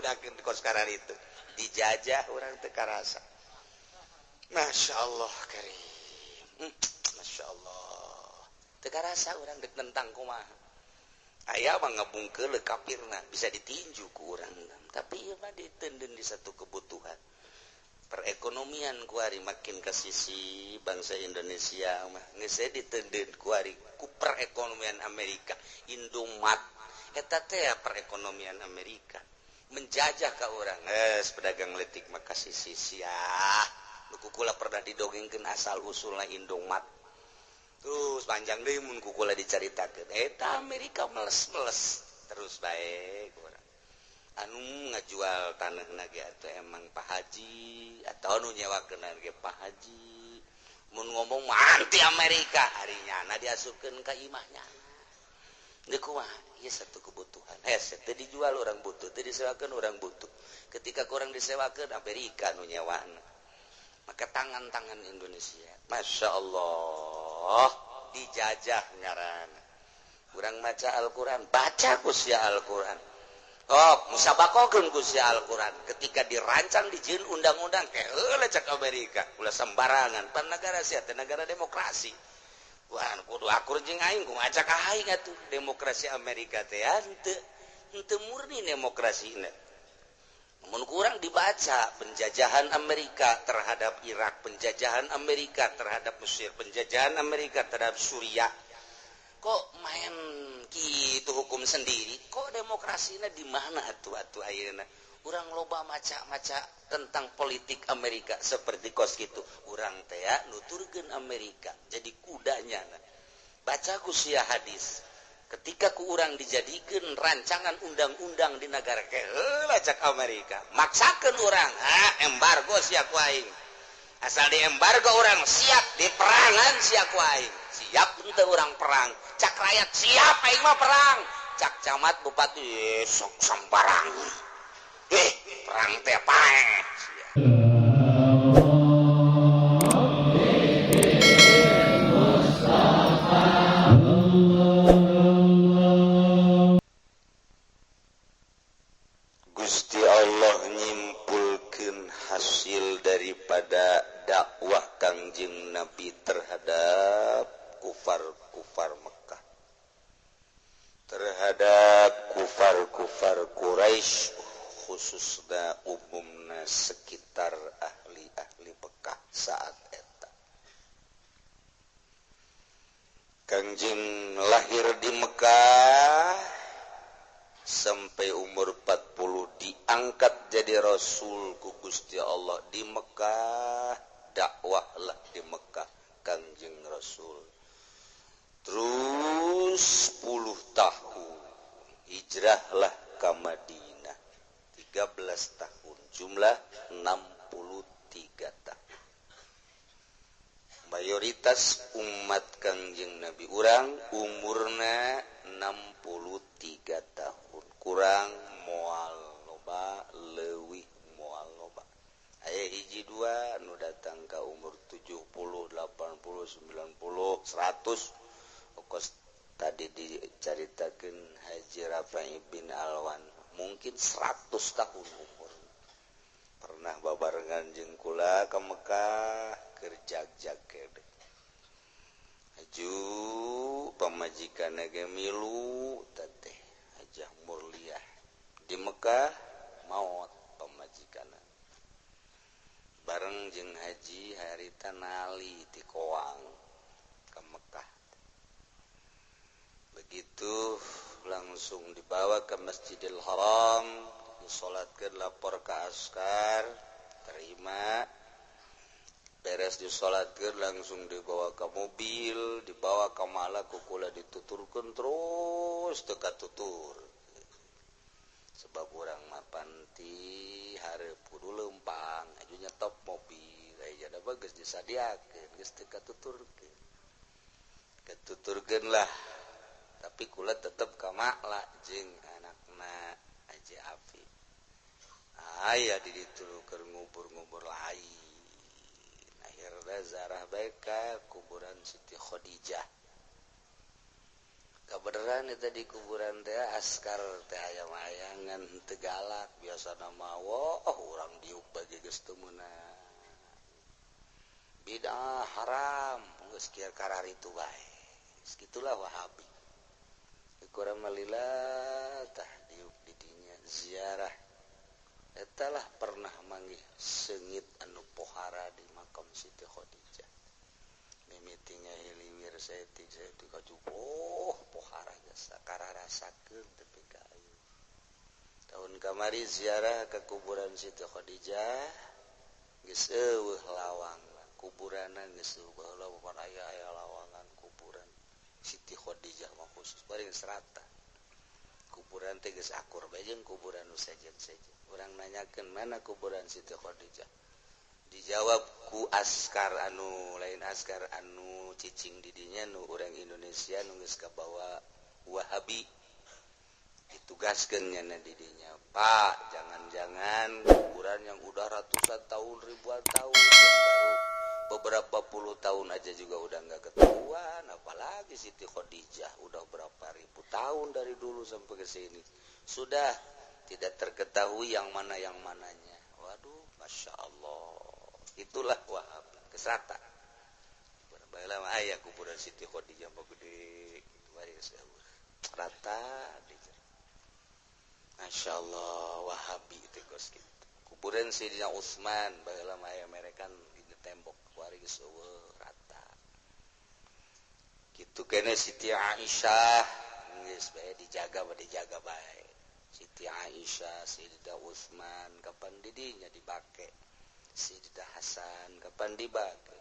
digunakeun di kos karar itu dijajah urang teu karasa. Masya Allah karim. Masya Allah teu karasa urang dek nentang kumaha. Aya mah ngebungkeul kafirna bisa ditinju ku urang, tapi ieu mah ditenden di satu kebutuhan perekonomian kuari makin ke sisi bangsa Indonesia mah geus ditenden kuari ku perekonomian Amerika. Indomat eta teh perekonomian Amerika menjajah ka urang. Geus pedagang leutik mah ka sisi sia nu kukula pernah didongengkeun asal usulna Indomat. Terus panjang deui mun kukula dicaritakeun eta Amerika meles-meles terus bae urang. Anu ngajual tanah ge atuh emang Pak Haji atau anu nyewakeun ge Pak Haji mun ngomong anti Amerika ari nyana diasupkeun ka imahnya. Geus kumaha ieu satu kebutuhan. Hese teu dijual urang butuh, teu disewakeun urang butuh. Ketika kurang disewakeun Amerika nu nyewana. Maka tangan-tangan Indonesia Masya Allah dijajah ngaranna. Urang maca Al-Qur'an, baca ku sia Al-Qur'an. Oh, musabakokeun ku sia Al-Qur'an. Ketika dirancang dijieun undang-undang keheula cak Amerika, ulah sembarangan. Pan negara sia teh negara demokrasi. Wah, kudu akur jeung aing, kumaha cak aing atuh. Demokrasi Amerika teh henteu murni demokrasina. Mun kurang dibaca penjajahan Amerika terhadap Irak, penjajahan Amerika terhadap Mesir, penjajahan Amerika terhadap Suriah. Kok main gitu hukum sendiri, kok demokrasinya di mana atuh atuh ayeuna? Urang loba maca-maca tentang politik Amerika seperti kos gitu. Urang teh nuturkeun Amerika jadi kudanya. Baca ku sia hadis. Ketika ku urang dijadikeun rancangan undang-undang di negara keheula cak Amerika, maksakeun urang, ha embargo sia ku aing. Asal di embargo urang siap diperangan sia ku aing. Siap henteu urang perang. Cak rakyat siap aing mah perang. Cak camat bupati sok sembarangan. Perang teh paeh. Gusti Allah nyimpulkeun hasil daripada dakwah Kangjeng Nabi terhadap kufar-kufar Mekah, terhadap kufar-kufar Quraisy, khususnya umumna sekitar ahli-ahli Mekah saat eta. Kangjeng lahir di Mekah sampai umur 40 diangkat jadi rasul ku Gusti Allah di Mekah, dakwahlah di Mekah Kangjeng Rasul. Terus 10 tahun hijrahlah ke Madinah, 13 tahun, jumlah 63 tahun. Mayoritas umat Kangjeng Nabi urang umurna 63 tahun, kurang moal loba, leuwih moal loba. Aya hiji dua nu datang ka umur 70, 80, 90, 100. Kos tadi dicaritakeun Haji Rafi bin Alwan mungkin 100 tahun umur. Pernah babarengan jeung kula ka Mekah keur jag-jag kede. Haju pamajikan ge milu teteh Hajah Murliah di Mekah maot pamajikanna. Bareng jeung Haji harita nali ti Koang ke Mekah. Begitu langsung dibawa ke Masjidil Haram, disolatkeun, lapor ke askar, terima. Beres disolatkeun langsung dibawa ke mobil, dibawa ke malah kukula dituturkeun terus teu katutur. Sebab urang mah panti hareup kudu leumpang, aju nyetop mobil, aya da geus disadiakeun, geus teu katuturkeun. Katuturkeun lah. Tapi kula tetep ka makla jeung anakna Haji Afif. Aya di ditu keur ngubur-ngubur lain. Akhirna zarah bae ka kuburan Siti Khadijah. Kabeneran eta di kuburan teh askar teh ayam-ayangan teu galak biasana mah, oh, urang diuk bagi geus teu meunang. Bidah haram geus kieu kararitu bae. Gitulah Wahabi. Kurang malila tah diuk di dinya ziarah. Eta lah pernah manggih seungit anu pohara di makam Siti Khadijah. Mimiti ngahiliwir saeutik saeutik kajuboh pohara jasa kararasakeun tepi ka ayeuna. Tahun kamari ziarah ke kuburan Siti Khadijah geus eueuh lawang, kuburanna geus eueuh, baheula pan aya aya lawangan kuburan Siti Khadijah mah khusus paling serata. Kuburan teh geus akur bae jeung kuburan nu sejen-sejen. Urang nanyakeun mana kuburan Siti Khadijah. Dijawab ku askar anu lain askar anu cicing di dinya nu urang Indonesia nu geus kabawa Wahabi. Ditugaskeun nya di dinya, "Pak, jangan-jangan kuburan yang udah ratusan tahun, ribuan tahun, yang baru beberapa puluh tahun aja juga udah nggak ketahuan, apalagi Siti Khadijah udah berapa ribu tahun dari dulu sampai ke sini sudah tidak terketahui yang mana yang mananya." Waduh, masya Allah, itulah Wahab kesrata. Baheula mah aya kuburan Siti Khadijah mah gede gitu bae rata di. Masya Allah, Wahabi itu kos gitu. Kuburan Sayyidina Utsman baheula mah aya merekan di tembok kuari geus eueuh rata. Kitu kene Siti Aisyah geus bae dijaga bae dijaga bae. Siti Aisyah, Sayyidina Utsman kapan didinya dibake. Sayyidina Hasan kapan dibake.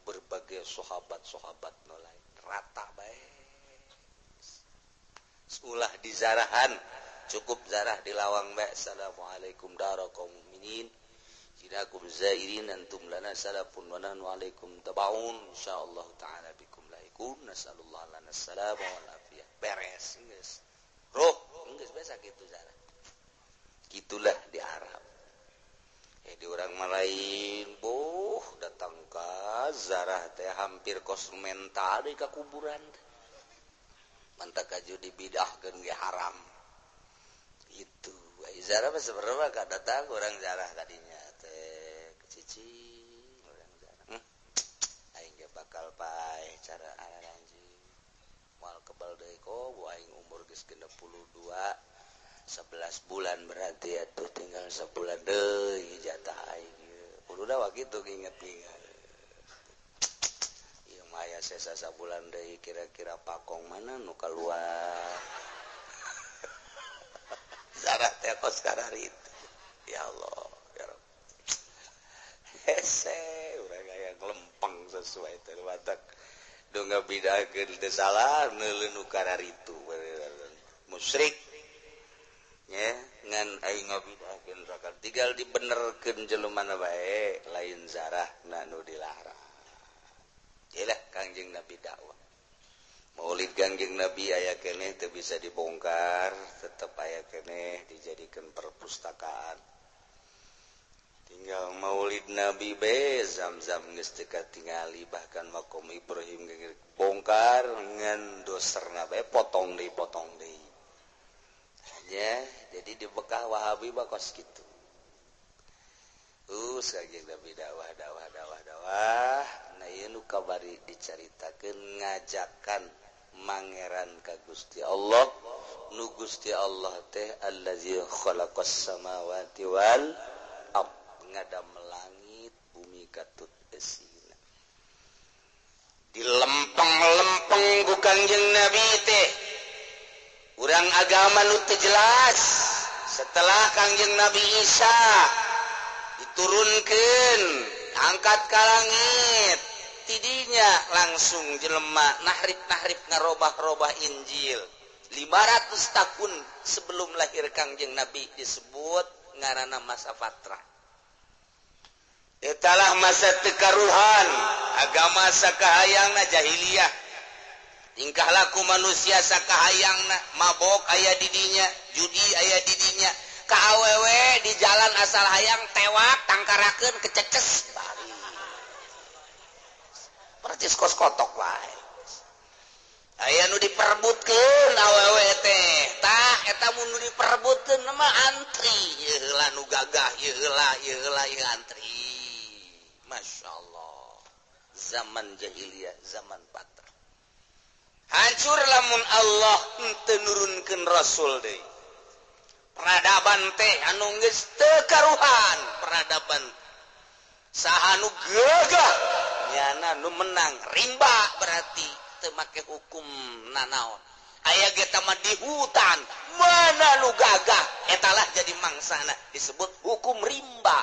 Berbagai sahabat-sahabat nu lain rata bae. Ulah dizarahan, cukup zarah di lawang bae. Assalamualaikum dara kaum mukminin. Jinakum zairin antum lana salafun wa nahnu alaikum tabaun insyaallah taala bikum laikun nasallallahu lana salama wal afiyah. Beres geus. Roh geus biasa kitu zarah. Gitulah di Arab. Di urang mah lain, boh datang ka zarah teh hampir kos mental deui ka kuburan teh. Mantak kaju dibidahkeun ge haram. Itu ai zarah mah sebenarnya ka datang urang zarah tadinya teh cicing urang zarah. Aing ge bakal paeh cara anjing. Moal kebal deui ko aing umur geus 62 11 bulan berarti atuh tinggal sebulan deui jatah aing ieu. Kudu da kitu nginget-inget. Ieu mah aya sesa sabulan deui kira-kira pakong mana nu kaluar. Zarah teh kos kararitu. Ya Allah, ya Rabb. Hese urang aya ngelempeng sesuai teh batak. Do ngabidakeun teu salah neuleuh nu kararitu musyrik. Nya ngan aing ngabidakeun rakal tinggal dibenerkeun jelema bae lain zarah na nu dilarang. Iyalah Kangjeng Nabi dakwah. Maulid Kangjeng Nabi aya keneh teu bisa dibongkar, tetep aya keneh dijadikan perpustakaan. Tinggal Maulid Nabi be Zam-zam geus teu katingali, bahkan makom Ibrahim geus bongkar ngan doserna bae potong deui. Ya, jadi di Bekah Wahabi mah kos kitu. Kangjeng Nabi dakwah dakwah dakwah dakwah. Nah ieu nu kabari dicaritakeun ngajakan mangeran ka Gusti Allah. Nu Gusti Allah teh allazi khalaqas samawati wal ard, ngadamel langit bumi katut esina. Dilempeng-lempeng ku Kangjeng Nabi teh. Urang agama nu teu jelas. Setelah Kangjeng Nabi Isa diturunkeun angkat ka langit, tidinya langsung jelema nahrib-nahrib ngarobah-robah Injil. 500 tahun sebelum lahir Kangjeng Nabi disebut ngaranna masa fatrah. Etalah masa tekaruhan agama sakahayangna jahiliyah. Tingkah laku manusia sakahayangna, mabok aya di dinya, judi aya di dinya, ka awewe di jalan asal hayang tewak tangkarakeun kececes bari. Percis kos kotok wae. Aya nu diperebutkeun awewe teh. Tah eta mun nu diperebutkeun mah antri ieu heula nu gagah, ieu heula, ieu heula, ieu antri. Masya Allah. Zaman jahiliyah, zaman patra. Hancur lamun Allah henteu nurunkeun rasul deui. Peradaban teh anu geus teu karuhan, peradaban saha nu gagah nyana nu menang, rimba berarti teu make hukum nanaon. Aya ge mah di hutan, mana nu gagah etalah jadi mangsana, disebut hukum rimba.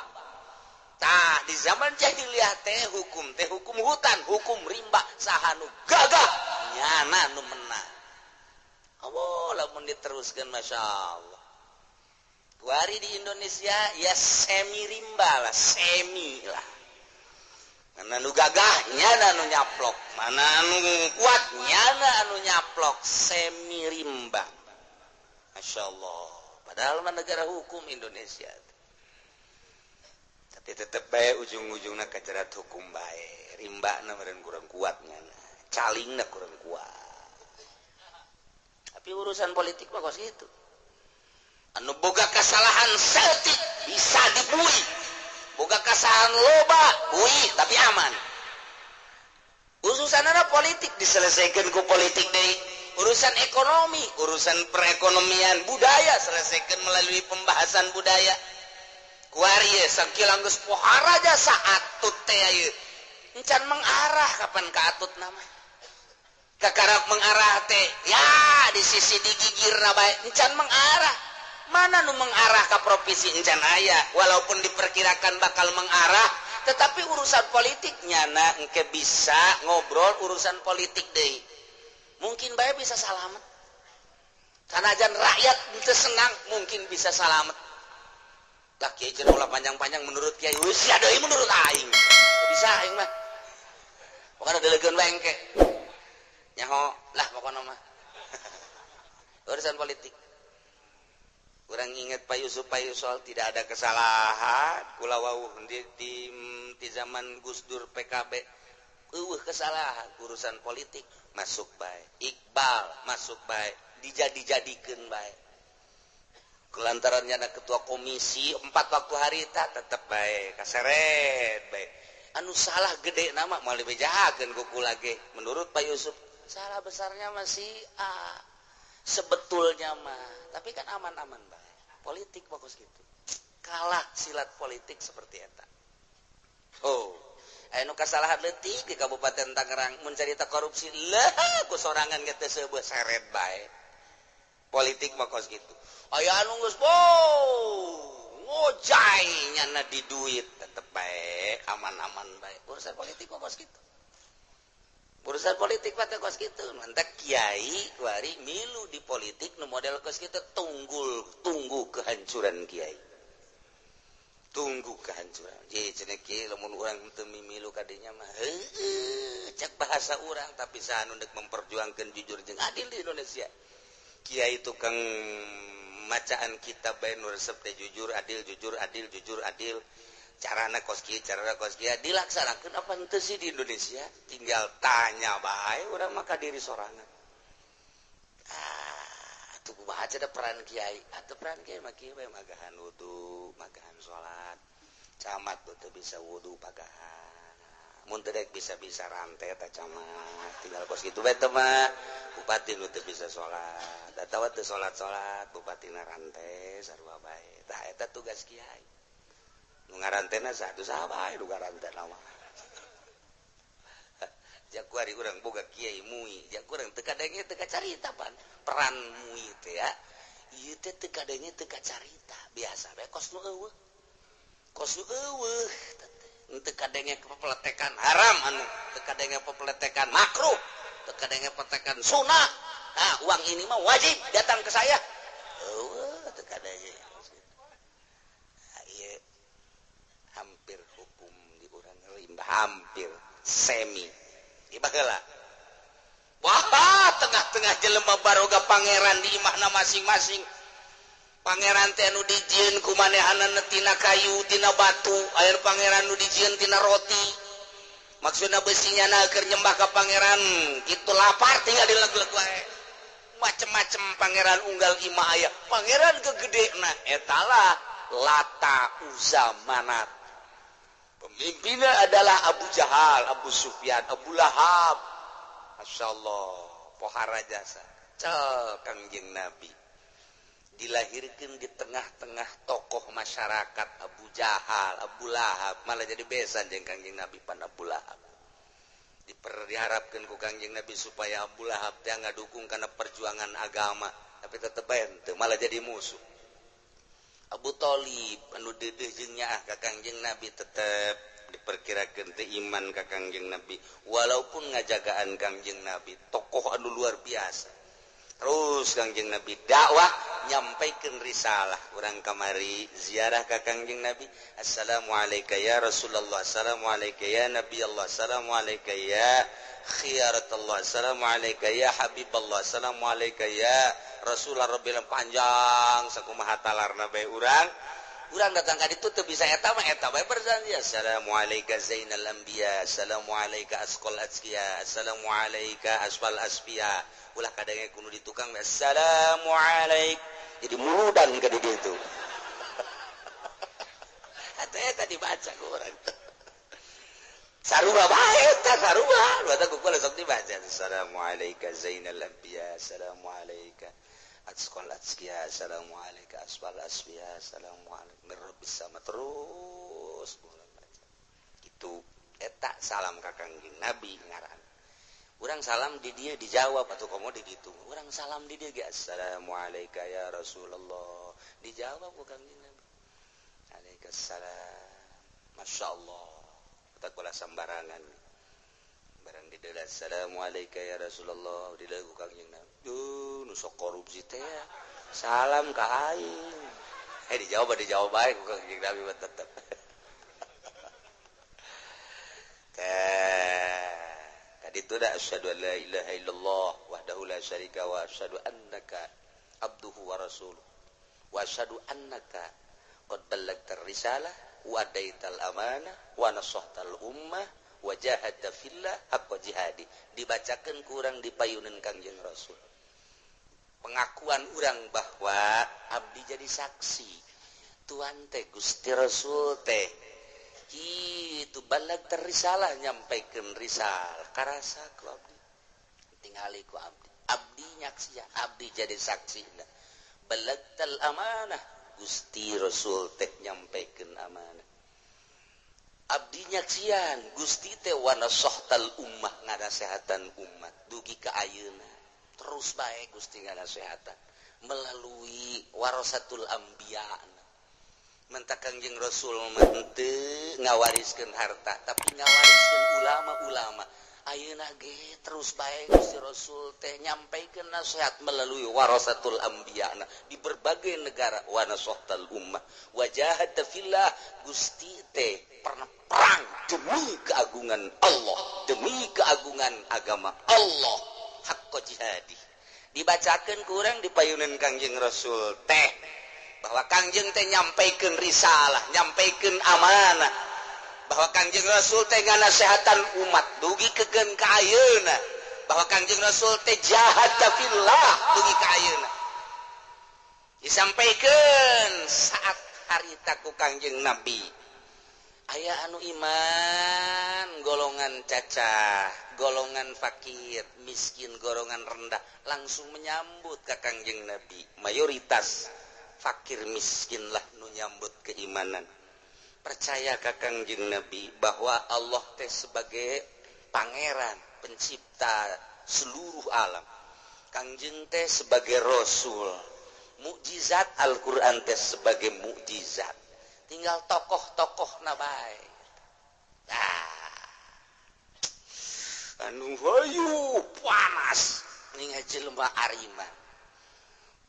Tah di zaman jahiliyah teh hukum hutan, hukum rimba, saha nu gagah nyana nu menang. Allah lamun diteruskeun, Masya Allah. Kuari di Indonesia ya semi rimba lah, semi lah. Mana nu gagah nyana nu nyaplok, mana nu kuat nyana anu nyaplok, semi rimba. Masya Allah. Padahal mah negara hukum Indonesia. Tapi tetep bae ujung-ujungna kajerat hukum bae. Rimba na meureun kurang kuat nyana, calingna kurang kuat. Tapi urusan politik mah kos kitu. Anu boga kesalahan saeutik bisa dibui, boga kesalahan loba bui tapi aman. Urusan politik diselesaikan ku politik deui, urusan ekonomi, urusan perekonomian, budaya selesaikan melalui pembahasan budaya. Kuari sakilang geus pohara jasa atut teh ieu encan mengarah kapan ka atut nama kakarap mengarah teh ya di sisi digigirna bae encan mengarah. Mana nu mengarah ke provinsi encan aya, walaupun diperkirakan bakal mengarah, tetapi urusan politik nyana engke bisa ngobrol urusan politik deui. Mungkin bae bisa salamet. Sanajan rakyat teu senang mungkin bisa salamet. Lah kiai cenah ulah panjang-panjang menurut kiai, geus sia deui menurut aing. Bisa aing mah. Pokona delegeun bae engke. Nyaho lah pokona mah. Urusan politik. Kurang ingat Pak Yusuf, Pak Yusol tidak ada kesalahan kula wawuh di zaman Gus Dur PKB eueuh kesalahan, urusan politik masuk bae, Iqbal masuk bae, dijadi-jadikeun bae kelantarannya ada ketua komisi 4 waktu harita tetep bae kaseret bae. Anu salah gede nama moal dibejakeun ku kula ge, menurut Pak Yusuf salah besarnya masih A sebetulnya mah, tapi kan aman-aman bae. Politik fokus gitu, kalah silat politik seperti eta. Oh, aya nu kasalahan leutik di Kabupaten Tangerang mun carita korupsi lah ku sorangan ge teu seubeuh seret bae. Politik mah kos gitu. Aya anu geus ngojay nyana di duit tetep bae aman-aman bae. Urusan politik mah kos gitu. Urusan politik mah kos kitu. Mantak kiai kuari milu di politik nu model kos kitu, tunggu kehancuran kiai. Tunggu kehancuran. Jadi cenah kiai lamun urang teu mimilu kadinya mah heueuh cek bahasa urang, tapi saha nu deuk memperjuangkeun jujur jeung adil di Indonesia. Kiai tukang macaan kitab bae nu resep teh jujur adil, jujur adil, jujur adil. Carana kos kieu, carana kos kieu dilaksanakeun apa henteu sih di Indonesia? Tinggal tanya bae urang mah ka diri sorangan. Ah, atuh kumaha da peran kiai? Atuh peran kiai mah kieu bae, magahan wudu, magahan salat. Camat teu bisa wudu pagahan. Mun teu dek bisa-bisa rantai eta camat. Tinggal kos kitu bae teh mah. Bupati nu teu bisa salat, atawa teu salat-salat, bupatina rantai sarua bae. Tah eta tugas kiai. Nu ngarantena satu saha bae nu ngarantena mah. Jak kuari urang boga kiai MUI, jak urang teu kadenge teu kacarita pan. Peran MUI teh ya. Ieu teh teu kadenge teu kacarita, biasa bae kos nu eueuh. Kos nu eueuh teu kadenge pepeletekan haram anu, teu kadenge pepeletekan makruh, teu kadenge pepeletekan sunah. Nah, uang ini mah wajib datang ke saya. Eueuh teu kadenge. Nah, ieu hampir hukum di urang rimba hampir semi. Ibaheula. Wah, tengah-tengah jelema baroga pangeran di imahna masing-masing. Pangeran teh anu dijieun ku manehanana tina kayu, tina batu, aya pangeran nu dijieun tina roti. Maksudna besinya na keur nyembah ka pangeran kitu lapar tinggal dileg-leg wae. Macem-macem pangeran unggal imah aya. Pangeran gegedena eta lah Lata Uzza Manat. Pemimpinnya adalah Abu Jahal, Abu Sufyan, Abu Lahab. Masya Allah, pohara jasa. Cel Kangjeng Nabi dilahirkan di tengah-tengah tokoh masyarakat Abu Jahal, Abu Lahab, malah jadi besan jeung Kangjeng Nabi pan Abu Lahab. Diharapkan ku Kangjeng Nabi supaya Abu Lahab teh ngadukung karena perjuangan agama, tapi tetep bae henteu, malah jadi musuh. Abu Thalib anu deudeuh jeung nyaah ka Kangjeng Nabi tetep diperkirakeun teu iman ka Kangjeng Nabi walaupun ngajagaan Kangjeng Nabi tokoh anu luar biasa. Terus Kangjeng Nabi dakwah nyampaikan risalah. Urang kamari ziarah ka Kangjeng Nabi, assalamualaikum ya Rasulullah, assalamualaikum ya Nabi Allah, assalamualaikum ya khiyaratullah, assalamualaikum ya Habiballah, assalamualaikum ya Rasulullah Rabbil. Panjang sakumaha talarna bae urang. Urang datang ka ditu teu bisa eta mah eta bae berjanji assalamualaikum zainal anbiya, assalamualaikum asqal atqiya, assalamualaikum asfal asfiya. Ulah kadangnya kudu di tukang assalamualaikum jadi muludan ka di ditu. Atuh eta dibaca ku urang sarua bae eta sarua baca ku kula sok dibaca assalamualaikum zainal anbiya, assalamualaikum asqal atqiya, assalamualaikum asfal asfiya, assalamualaikum mir rabbis sama terus boleh baca gitu. Eta salam ka Kangjeng Nabi ngaran. Urang salam di dia dijawab atau komo di ditu. Urang salam di dia ge assalamualaikum ya Rasulullah, dijawab ku Kangjeng Nabi waalaikumsalam. Masya Allah, kita kula sambarangan barang di dia assalamualaikum ya Rasulullah dilagu Kangjeng Nabi. Duh, nu sok korupsi teh salam ka aing. Dijawab dijawab bae ku Kangjeng Nabi mah tetep. Teh itu dah asyhadu an la ilaha illallah wahdahu la syarika wa asyhadu annaka abduhu wa rasuluh wa asyhadu annaka qad ballagtar risalah wa adaital amanah wa nasahtal ummah wa jahadta fillah haqqa jihadi. Dibacakeun ku urang dipayuneun Kangjeng Rasul. Pengakuan urang bahwa abdi jadi saksi Tuhan teh Gusti Rasul teh kitu balagtar risalah nyampaikeun risalah karasa ku abdi tingali ku abdi abdi nyaksian abdi jadi saksi. Balagtal amanah Gusti Rasul teh nyampaikeun amanah abdi nyaksian Gusti teh wa nasahtal ummah nganasehatan umat dugi ka ayeuna terus bae Gusti nganasehatan melalui warasatul anbiya. Mentak Kangjeng Rasul mah henteu ngawariskeun harta tapi ngawariskeun ulama-ulama. Ayeuna ge terus bae Gusti Rasul teh nyampaikeun nasihat melalui warasatul anbiya di berbagai negara wa nasahtal ummah wa jahada fillah. Gusti teh pernah perang demi keagungan Allah, demi keagungan agama Allah, haqqa jihadi. Dibacakeun ku urang dipayuneun Kangjeng Rasul teh bahwa Kangjeng teh nyampaikeun risalah, nyampaikeun amanah, bahwa Kangjeng Rasul teh nganasehatan umat dugi kegeun ka ayeuna, bahwa Kangjeng Rasul teh jahada fillah dugi ka ayeuna. Disampaikeun saat harita ku Kangjeng Nabi aya anu iman golongan cacah, golongan fakir, miskin, golongan rendah langsung menyambut ka Kangjeng Nabi. Mayoritas fakir miskin lah nu nyambut keimanan. Percaya ka Kangjeng Nabi bahwa Allah teh sebagai pangeran pencipta seluruh alam. Kangjeng teh sebagai rasul. Mukjizat Al-Qur'an teh sebagai mukjizat. Tinggal tokoh-tokoh na bae. Anu hayu panas ningal jelema ariman.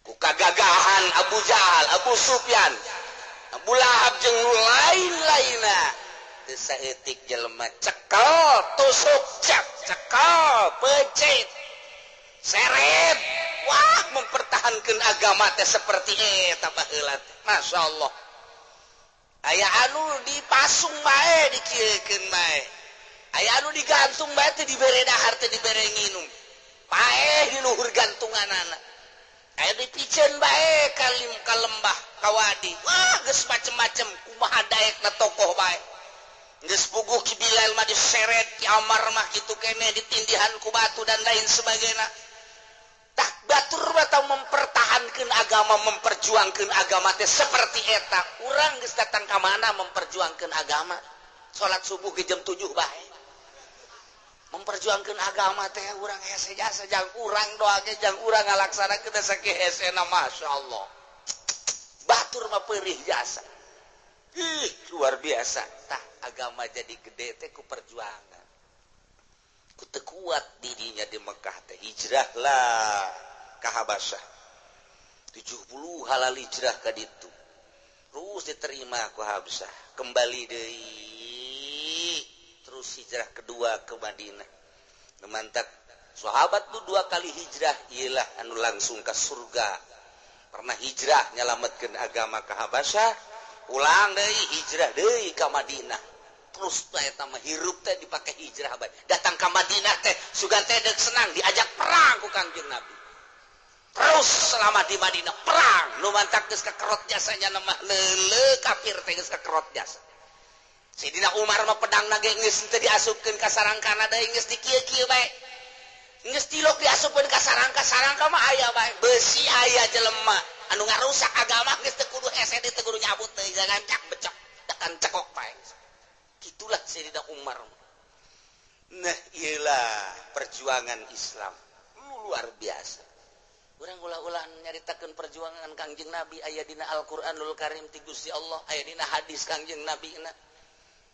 Ku kagagahan Abu Jahal, Abu Sufyan, Abu Lahab jeung nu lain-lainna. Teu saeutik jelema cekel, tusuk cek, cekel, pecit, seret. Wah, mempertahankan agama teh seperti eta baheula teh. Masya Allah. Aya anu dipasung bae, dikieukeun bae. Aya anu digantung bae, teu dibere dahar, teu dibere nginum, paeh di luhur gantunganana. Aya dipiceun bae kalim ka lembah, ka wadi. Wah, geus macem-macem, kumaha daekna tokoh bae. Geus puguh Ki Bilal mah diseret, Ki Amar mah kitu keneh, ditindihan ku batu dan lain sebagainya. Tah, batur mah tau mempertahankan agama, memperjuangkan agama teh seperti eta. Urang geus datang ka mana memperjuangkan agama? Salat subuh ke jam 7 bae. Memperjuangkan agama teh urang hese jasa jang urang, doa ge jang urang, ngalaksanakeun teh sakieu hesena, Masya Allah. Batur mah perih jasa. Ih, luar biasa. Tah, agama jadi gede teh ku perjuangan, ku teu kuat dirinya di Mekah teh, hijrah lah ka Habasyah. 70 halal hijrah ka ditu, terus diterima ku Habsyah, kembali deui, terus hijrah kedua ke Madinah. Mantap, sahabat tuh dua kali hijrah ialah anu langsung ke surga. Pernah hijrah nyelametkeun agama ke Habasyah, pulang deui, hijrah deui ka Madinah. Terus teh eta mah hirup teh dipake hijrah bae. Datang ka Madinah teh sugan teh deuk senang, diajak perang ku Kangjeng Nabi. Terus selama di Madinah perang, nu mantak geus kekerot jasanya mah, leule kafir teh geus kekerot jasa. Sayyidina Umar mah pedang ge geus teu diasupkeun ka sarangkana deui, geus dikieu-kieu bae. Geus tilok diasupkeun ka sarangka, sarangka mah aya bae, besi aya. Jelema anu ngarusak agama geus teu kudu hese, teu kudu nyabut deui, gancak becok tekan cekok bae. Gitulah Sayyidina Umar. Nah, iyalah perjuangan Islam luar biasa. Urang ulah-ulah nyaritakeun perjuangan Kangjeng Nabi, aya dina Al-Qur'anul Karim ti Gusti Allah, aya dina hadis Kangjeng Nabi na.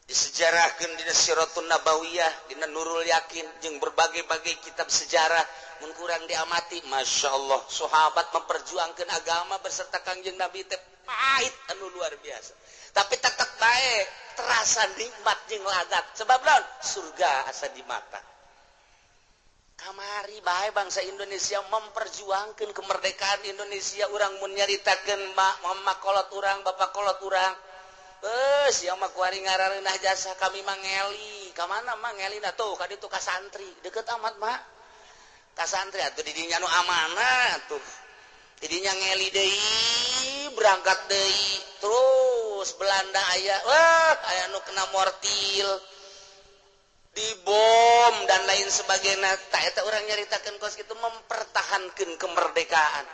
Disejarahkeun dina Siratun Nabawiyah, dina Nurul Yakin jeung berbagai-bagai kitab sejarah. Mun kurang diamati, Masya Allah, sahabat memperjuangkan agama beserta Kangjeng Nabi teh pahit anu luar biasa, tapi tetap baik terasa nikmat jeung ladat. Sebab naon? Surga asa di mata. Kamari bae bangsa Indonesia memperjuangkan kemerdekaan Indonesia. Urang mun nyaritakeun mama kolot urang, bapak kolot urang, eh, sia mah kuari ngarareunah jasa, kami mah ngeli. Ka mana mah ngeli? Tuh ka ditu, ka santri deket amat mak, ka santri atuh. Didinya nu amanah tuh, didinya ngeli deui, berangkat deui. Terus Belanda aya, wah, aya nu kena mortil, dibom dan lain sebagainya. Tah, eta urang nyaritakeun kos kitu, mempertahankan kemerdekaan,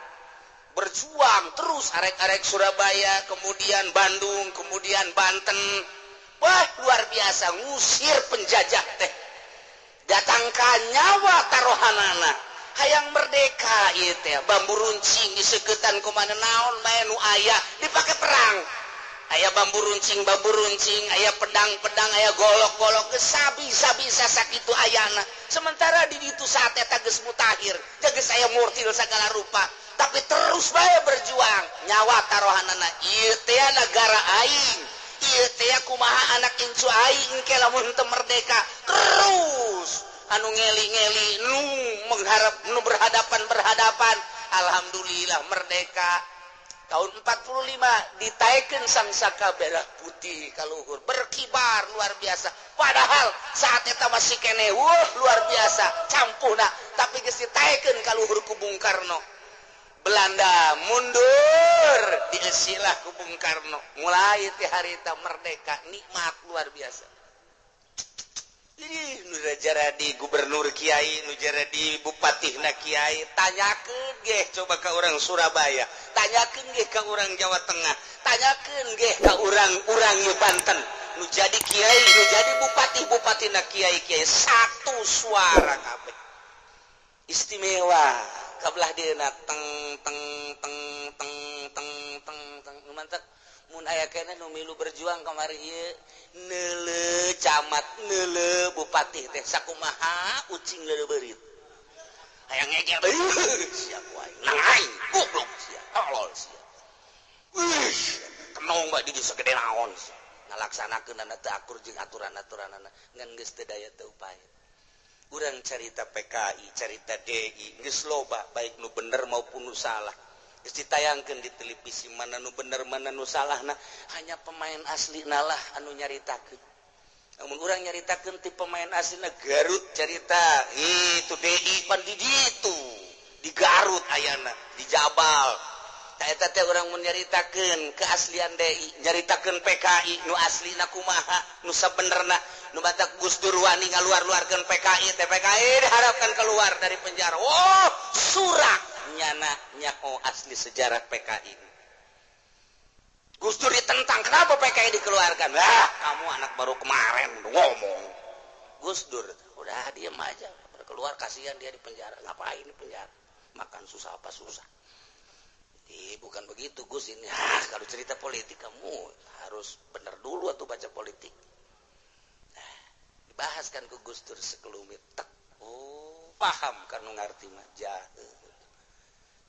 berjuang terus arek-arek Surabaya, kemudian Bandung, kemudian Banten. Wah, luar biasa, ngusir penjajah teh datangkan nyawa tarohanana, hayang merdeka. Ieu teh bambu runcing diseketan kumana, naon bae nu aya dipake perang. Aya bambu runcing, bambu runcing, aya pedang-pedang, aya golok-golok, geus sabisa-bisa sakitu ayana. Sementara di ditu saat eta geus mutahir, geus aya mortil segala rupa, tapi terus bae berjuang, nyawa tarohanana. Ieu teh negara aing, ieu teh kumaha anak incu aing ke lamun teu merdeka? Terus anu ngeli-ngeli, nu mengharap, nu berhadapan berhadapan, alhamdulillah merdeka tahun 45, ditaekeun sang saka merah putih kaluhur, berkibar luar biasa. Padahal saat eta masih kene, wah, luar biasa campuhna, tapi geus ditaekeun kaluhur ku Bung Karno, Belanda mundur, dieusilah ku Bung Karno. Mulai ti harita merdeka, nikmat luar biasa. Ih, nu jadi gubernur kiai, nu jadi bupati na kiai. Tanyakeun ge coba ke orang Surabaya, tanyakeun ge ke orang Jawa Tengah, tanyakeun ge ke orang-orang Banten, nu jadi kiai, nu jadi bupati, bupati na kiai, kiai satu suara kabeh. Istimewa kabelah dieuna, teng teng teng teng teng teng teng. Mantap mun aya keneh nu milu berjuang kamari ieu, neule camat, neule bupati teh sakumaha ucing leuleuh beurit, hayang ngegel, sia wae nang aing, goblok sia, tolol sia. Wih, kenong bae di segede naon ngalaksanakeun teu akur jeung aturan-aturanana, ngan geus teu daya teu upaya. Urang carita PKI, carita DI, geus loba, baik nu bener maupun nu salah geus ditayangkeun di televisi, mana nu bener, mana nu salah. Nah, hanya pemain asli nalah anu nyaritakeun. Namun urang nyaritakeun ti pemain aslina Garut cerita itu DI pan di ditu di Garut ayana di Jabal. Ta eta teh urang mun nyaritakeun keaslian DI, nyaritakeun PKI nu aslina kumaha, nu sabenerna, nu batak Gus Dur wani ngaluar-luarkeun PKI teh, PKI diharapkan keluar dari penjara. Oh, surak nyana nyaho asli sejarah PKI. Gus Dur ditentang, kenapa PKI dikeluarkan? Lah, kamu anak baru kemarin ngomong. Gus Dur, udah diem aja, keluar kasihan dia di penjara, ngapain di penjara? Makan susah apa susah. Bukan begitu Gus ini. Ah, kalau cerita politik kamu harus bener dulu atau baca politik. Nah, dibahas kan ke Gus Dur sekelumit. Tek. Oh, paham kan nu ngarti mah jahe.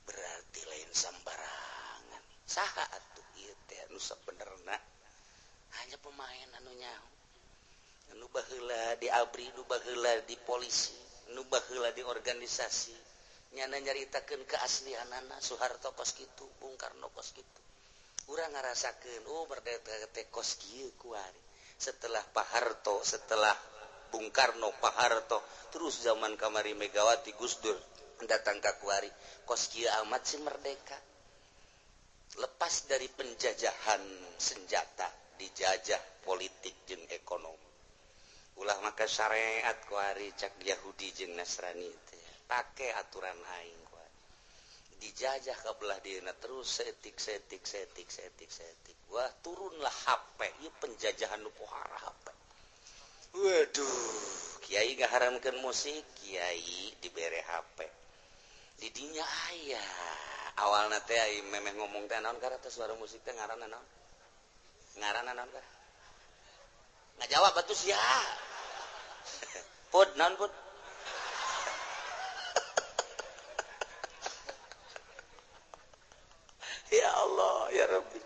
Berarti lain sembarangan. Saha atuh ieu teh anu sabenerna hanya pemain anu nyaho. Anu baheula di ABRI, nu baheula di polisi, nu baheula di organisasi. Nyana nyaritakeun keaslianana Soeharto kos kitu, Bung Karno kos kitu. Urang ngarasakeun, oh merdeka teh kos kieu kuari. Setelah Pak Harto, setelah Bung Karno, Pak Harto, terus zaman kamari Megawati, Gus Dur datang ka kuari, kos kieu amat sih merdeka. Lepas dari penjajahan senjata, dijajah politik jeung ekonomi. Ulah maka syariat kuari cak Yahudi jeung Nasrani teh. Pakai aturan aing kuari. Dijajah ke belah dieuna terus seetik seetik seetik seetik seetik. Wah, turunlah HP, ieu penjajahan nu pohara HP. Waduh, kiai ngaharamkeun musik, kiai dibere HP. Di dinya aya. Awalna teh ai memeh ngomong teh naon karena teh suara musik teh ngaranna naon? Ngaranna naon kah? Ngajawab atuh sia. Pud naon pud? Ya Allah, ya Rabbi.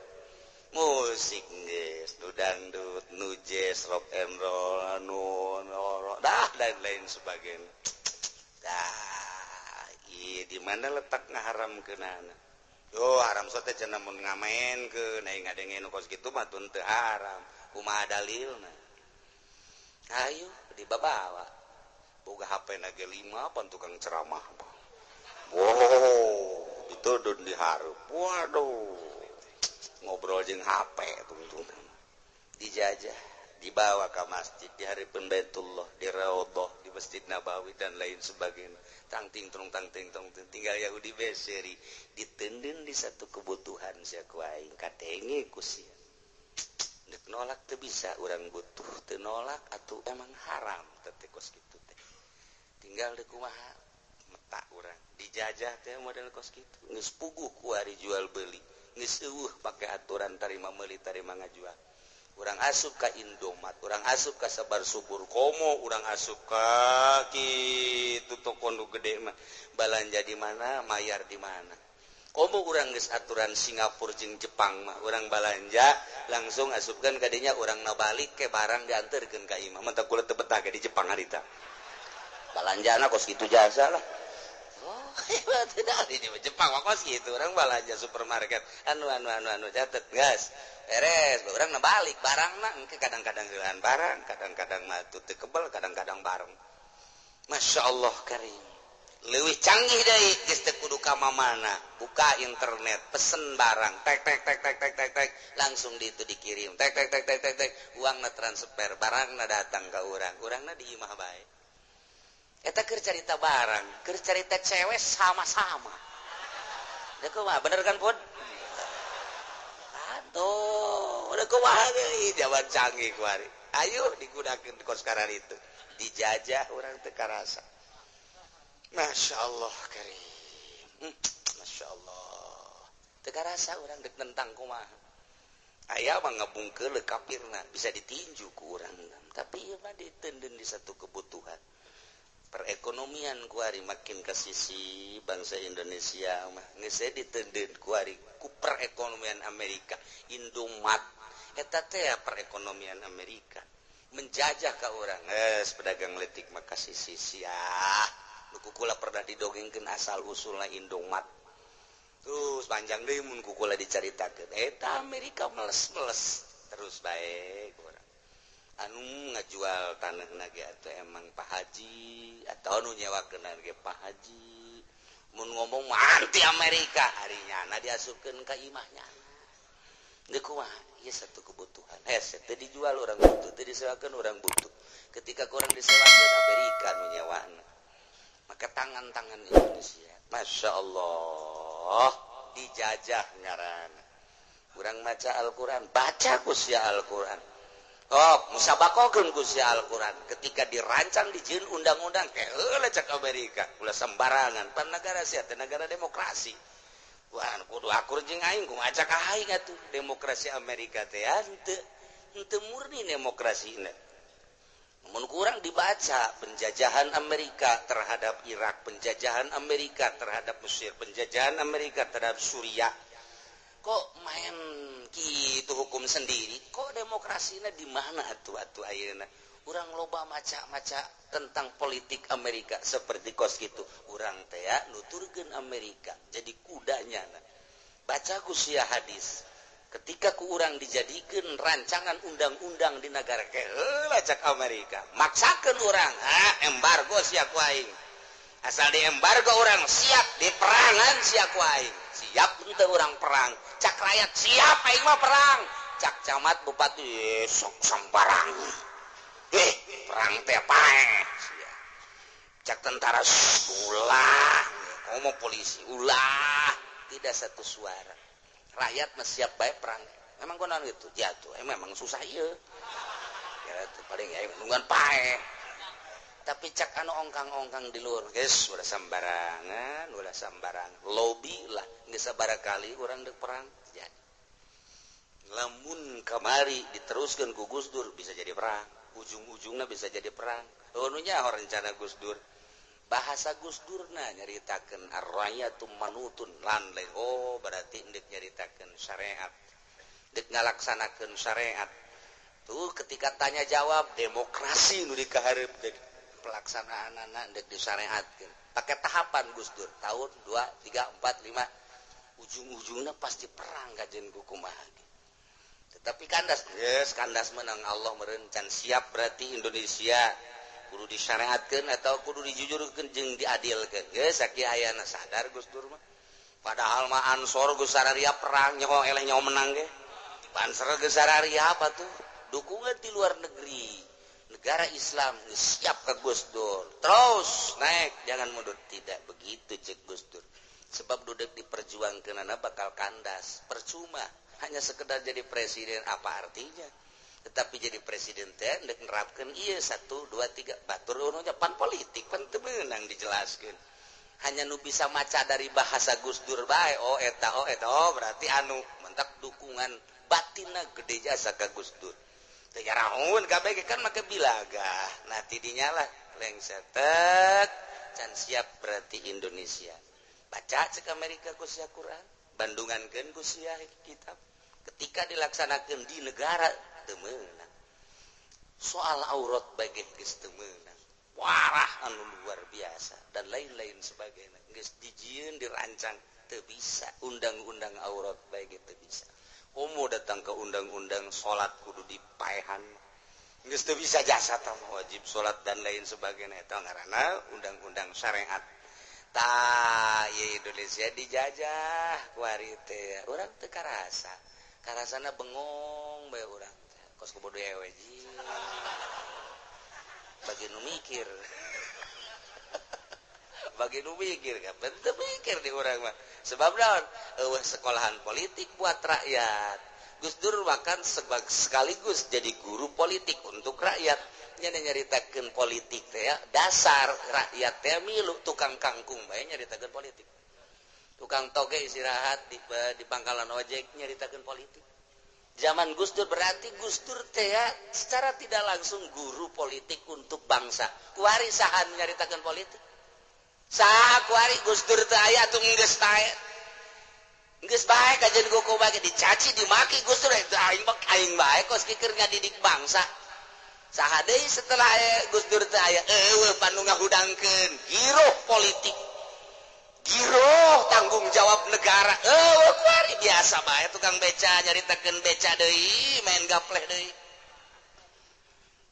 Musik geus, nu dangdut, nu jazz, rock and roll, anu dah dan lain sebagainya. Dah, ieu di mana letak ngaharamkeunana? Yo haram sote cenah mun ngamaenkeun, ai ngadenge nu kos kitu mah tun teu haram. Kumaha dalilna? Ayo dibabawa. Boga HP na ge 5 pan tukang ceramah. Wow, ditudun dihareup. Waduh. Ngobrol jeung HP tungtung. Dijajah, dibawa ke masjid, di hareupeun Baitullah, di Raudhah, di Masjid Nabawi dan lain sebagainya. Tangting trung tangting tong tinggal Yahudi beseri ditenden di satu kebutuhan sia ku aing kadenge ku sia. Nek nolak teu bisa, urang butuh teu nolak atuh emang haram teh kos kitu teh. Tinggal deui kumaha meta urang dijajah teh model kos kitu. Geus puguh ku ari jual beli, geus eueuh pake aturan tarima meuli tarima ngajual. Urang asup ka Indomaret, urang asup ka Sabar Subur Komo, urang asup ka kitu toko nu gede mah. Balanja di mana, mayar di mana. Komo urang geus aturan Singapura jeung Jepang mah, urang balanja langsung asupkeun ka dinya, urang na balik ke barang dianterkeun ka imah. Mah kula teu betah ge di Jepang harita. Balanjana kos kitu jasa lah. Oh, tidak di Jepang mah kos kitu, urang balanja supermarket anu anu anu anu catet gas. Beres, urang na balik barangna engke kadang-kadang heulaan barang, kadang-kadang mah teu kebel, kadang-kadang bareng. Masya Allah karim. Leuwih canggih deui geus teu kudu ka mamana, buka internet, pesen barang, tek tek tek tek tek tek tek, langsung di itu dikirim, tek tek tek tek tek tek, uangna transfer, barangna datang ka urang, urangna di imah bae. Eta keur carita barang, keur carita cewek sama-sama. Da kumaha bener kan Pun? Tuh, udah kumaha deui zaman canggih kuari. Ayo digunakeun kos karar itu. Dijajah urang teu karasa. Masya Allah karim. Masya Allah. Teu karasa urang deuk nentang kumaha. Aya mah ngabungkeul kafirna bisa ditinju ku urang. Tapi ieu mah ditenden di satu kebutuhan. Perekonomian kuari makin ke sisi bangsa Indonesia mah geus ditenden kuari ku perekonomian Amerika. Indomat eta teh perekonomian Amerika menjajah ka urang. Geus pedagang leutik mah ka sisi sia. Nu kukula pernah didongengkeun asal usulna Indomat. Terus panjang deui mun kukula dicaritakeun. Eta Amerika meles-meles terus bae urang. Anu ngajual tanah ge atau emang Pak Haji atau anu nyewakeun ge Pak Haji. Mun ngomong mah anti Amerika, ari nyana diasupkeun ka imahnya. Geus kumaha? Ieu satu kebutuhan. Hese teu dijual orang butuh, teu disewakeun orang butuh. Ketika kurang disewakeun, Amerika nu nyewana. Maka tangan-tangan Indonesia, Masya Allah, dijajah ngaran. Kurang maca Al-Quran, baca ku sia Al-Quran. Oh, musabakokeun ku sia Al-Quran. Ketika dirancang, dijieun undang-undang, heula cek Amerika, ulah sembarangan. Pan negara sia teh negara demokrasi. Wah, kudu akur jeung aing, kumaha cak aing atuh. Demokrasi Amerika teh henteu henteu murni demokrasina. Mun kurang dibaca penjajahan Amerika terhadap Irak, penjajahan Amerika terhadap Mesir, penjajahan Amerika terhadap Suriah. Kok main gitu hukum sendiri? Kok demokrasinya di mana atuh atuh ayeuna? Urang loba maca-maca tentang politik Amerika seperti kos gitu. Urang teh nuturkeun Amerika jadi kudanya. Baca ku sia hadis. Ketika ku urang dijadikan rancangan undang-undang di negara, heula cak Amerika, maksakeun urang, ha, embargo sia ku aing. Asal di embargo urang siap di perangan sia ku aing. Siap henteu urang perang? Cak rakyat, siap aing mah perang. Cak camat, bupati, sok sembarang, eh, perang teh paeh sia. Cak tentara, ulah ngomong, polisi ulah, tidak satu suara. Rakyat mah siap baik perang. Emang gua naon gitu jatuh, emang memang susah iya ya itu paling ya nungguan paeh. Tapi cak anu ongkang-ongkang di luar, guys, udah sembarangan, udah sembarangan lobby lah, geus sabaraha kali urang dek perang jadi. Lamun kamari diteruskan ku Gus Dur, bisa jadi perang, ujung-ujungnya bisa jadi perang. Oh, nu nyaho rencana Gus Dur, bahasa Gus Dur na nyaritakeun arrayatu manutun lan lain. Oh, berarti ndek nyaritakeun syariat, dek ngalaksanakeun syariat tuh. Ketika tanya jawab, demokrasi nu dikahareup, dek pelaksanaan anak dek disyariatkeun pakai tahapan Gus Dur tahun 2 3 4 5, ujung-ujungnya pasti perang kajen kumaha. Tetapi kandas, yes, kandas menang Allah merencan siap. Berarti Indonesia kudu disyariatkeun atau kudu dijujurkeun jeung diadilkeun. Geus sakieu ayana sadar Gus Dur mah. Padahal mah Ansor geus sararia perang, nyaho eleh nyaho menang ge. Banser geus sararia apa tuh? Dukungan di luar negeri. Negara Islam geus siap ke Gus Dur. Terus naik, jangan mundur. Tidak begitu cek Gus Dur. Sebab duduk diperjuangkeunana bakal kandas, percuma. Hanya sekedar jadi presiden apa artinya? Tetapi jadi presiden teh ndek nerapkeun ieu 1 2 3, batur nya pan politik pan teu meunang dijelaskeun. Hanya nu bisa maca dari bahasa Gus Dur bae, oh eta, oh eta, oh berarti anu mentak dukungan batinna gede jasa ka Gus Dur. Teu nyarahoun kabeh kan make bilaga. Nah, tidinya lah lengser tek can siap berarti Indonesia. Baca cek Amerika ku sia Quran, bandungankeun ku sia kitab. Ketika dilaksanakan di negara teu meunang. Soal aurat bae geus teu meunang. Warah anu luar biasa dan lain-lain sebagainya. Geus dijieun, dirancang teu bisa, undang-undang aurat bae teu bisa. Komo datang ke undang-undang salat kudu dipaehan. Geus teu bisa jasa tah wajib salat dan lain sebagainya, eta ngaranna undang-undang syariat. Tah, ieu Indonesia dijajah kuari teh. Urang teu karasa. Karasana bengong bae urang teh. Kos kebodo ewe ji. Bagi nu mikir. Bagi nu mikir kan, teu mikir di urang mah. Sebab naon? Eueuh sekolahan politik buat rakyat. Gus Dur bahkan sekaligus jadi guru politik untuk rakyat. Nya nyaritakeun politik teh ya, dasar rakyat teh milu. Tukang kangkung bae nyaritakeun politik. Tukang toge istirahat di pangkalan ojek nyaritakeun politik. Zaman Gus Dur berarti Gus Dur teh ya, secara tidak langsung guru politik untuk bangsa. Kuari saha nyaritakeun politik? Saha kuari? Gus Dur teh aya atuh geus tae. Geus bae kajian kuku bae dicaci dimaki Gus Dur itu, aing mah aing bae kos kikir ngadidik bangsa. Saha deui setelah aya Gus Dur teh aya? Eueuh panu ngahudangkeun giroh politik. Giroh tanggung jawab negara. Eueuh kuari, biasa bae tukang beca nyaritakeun beca deui, main gapleh deui.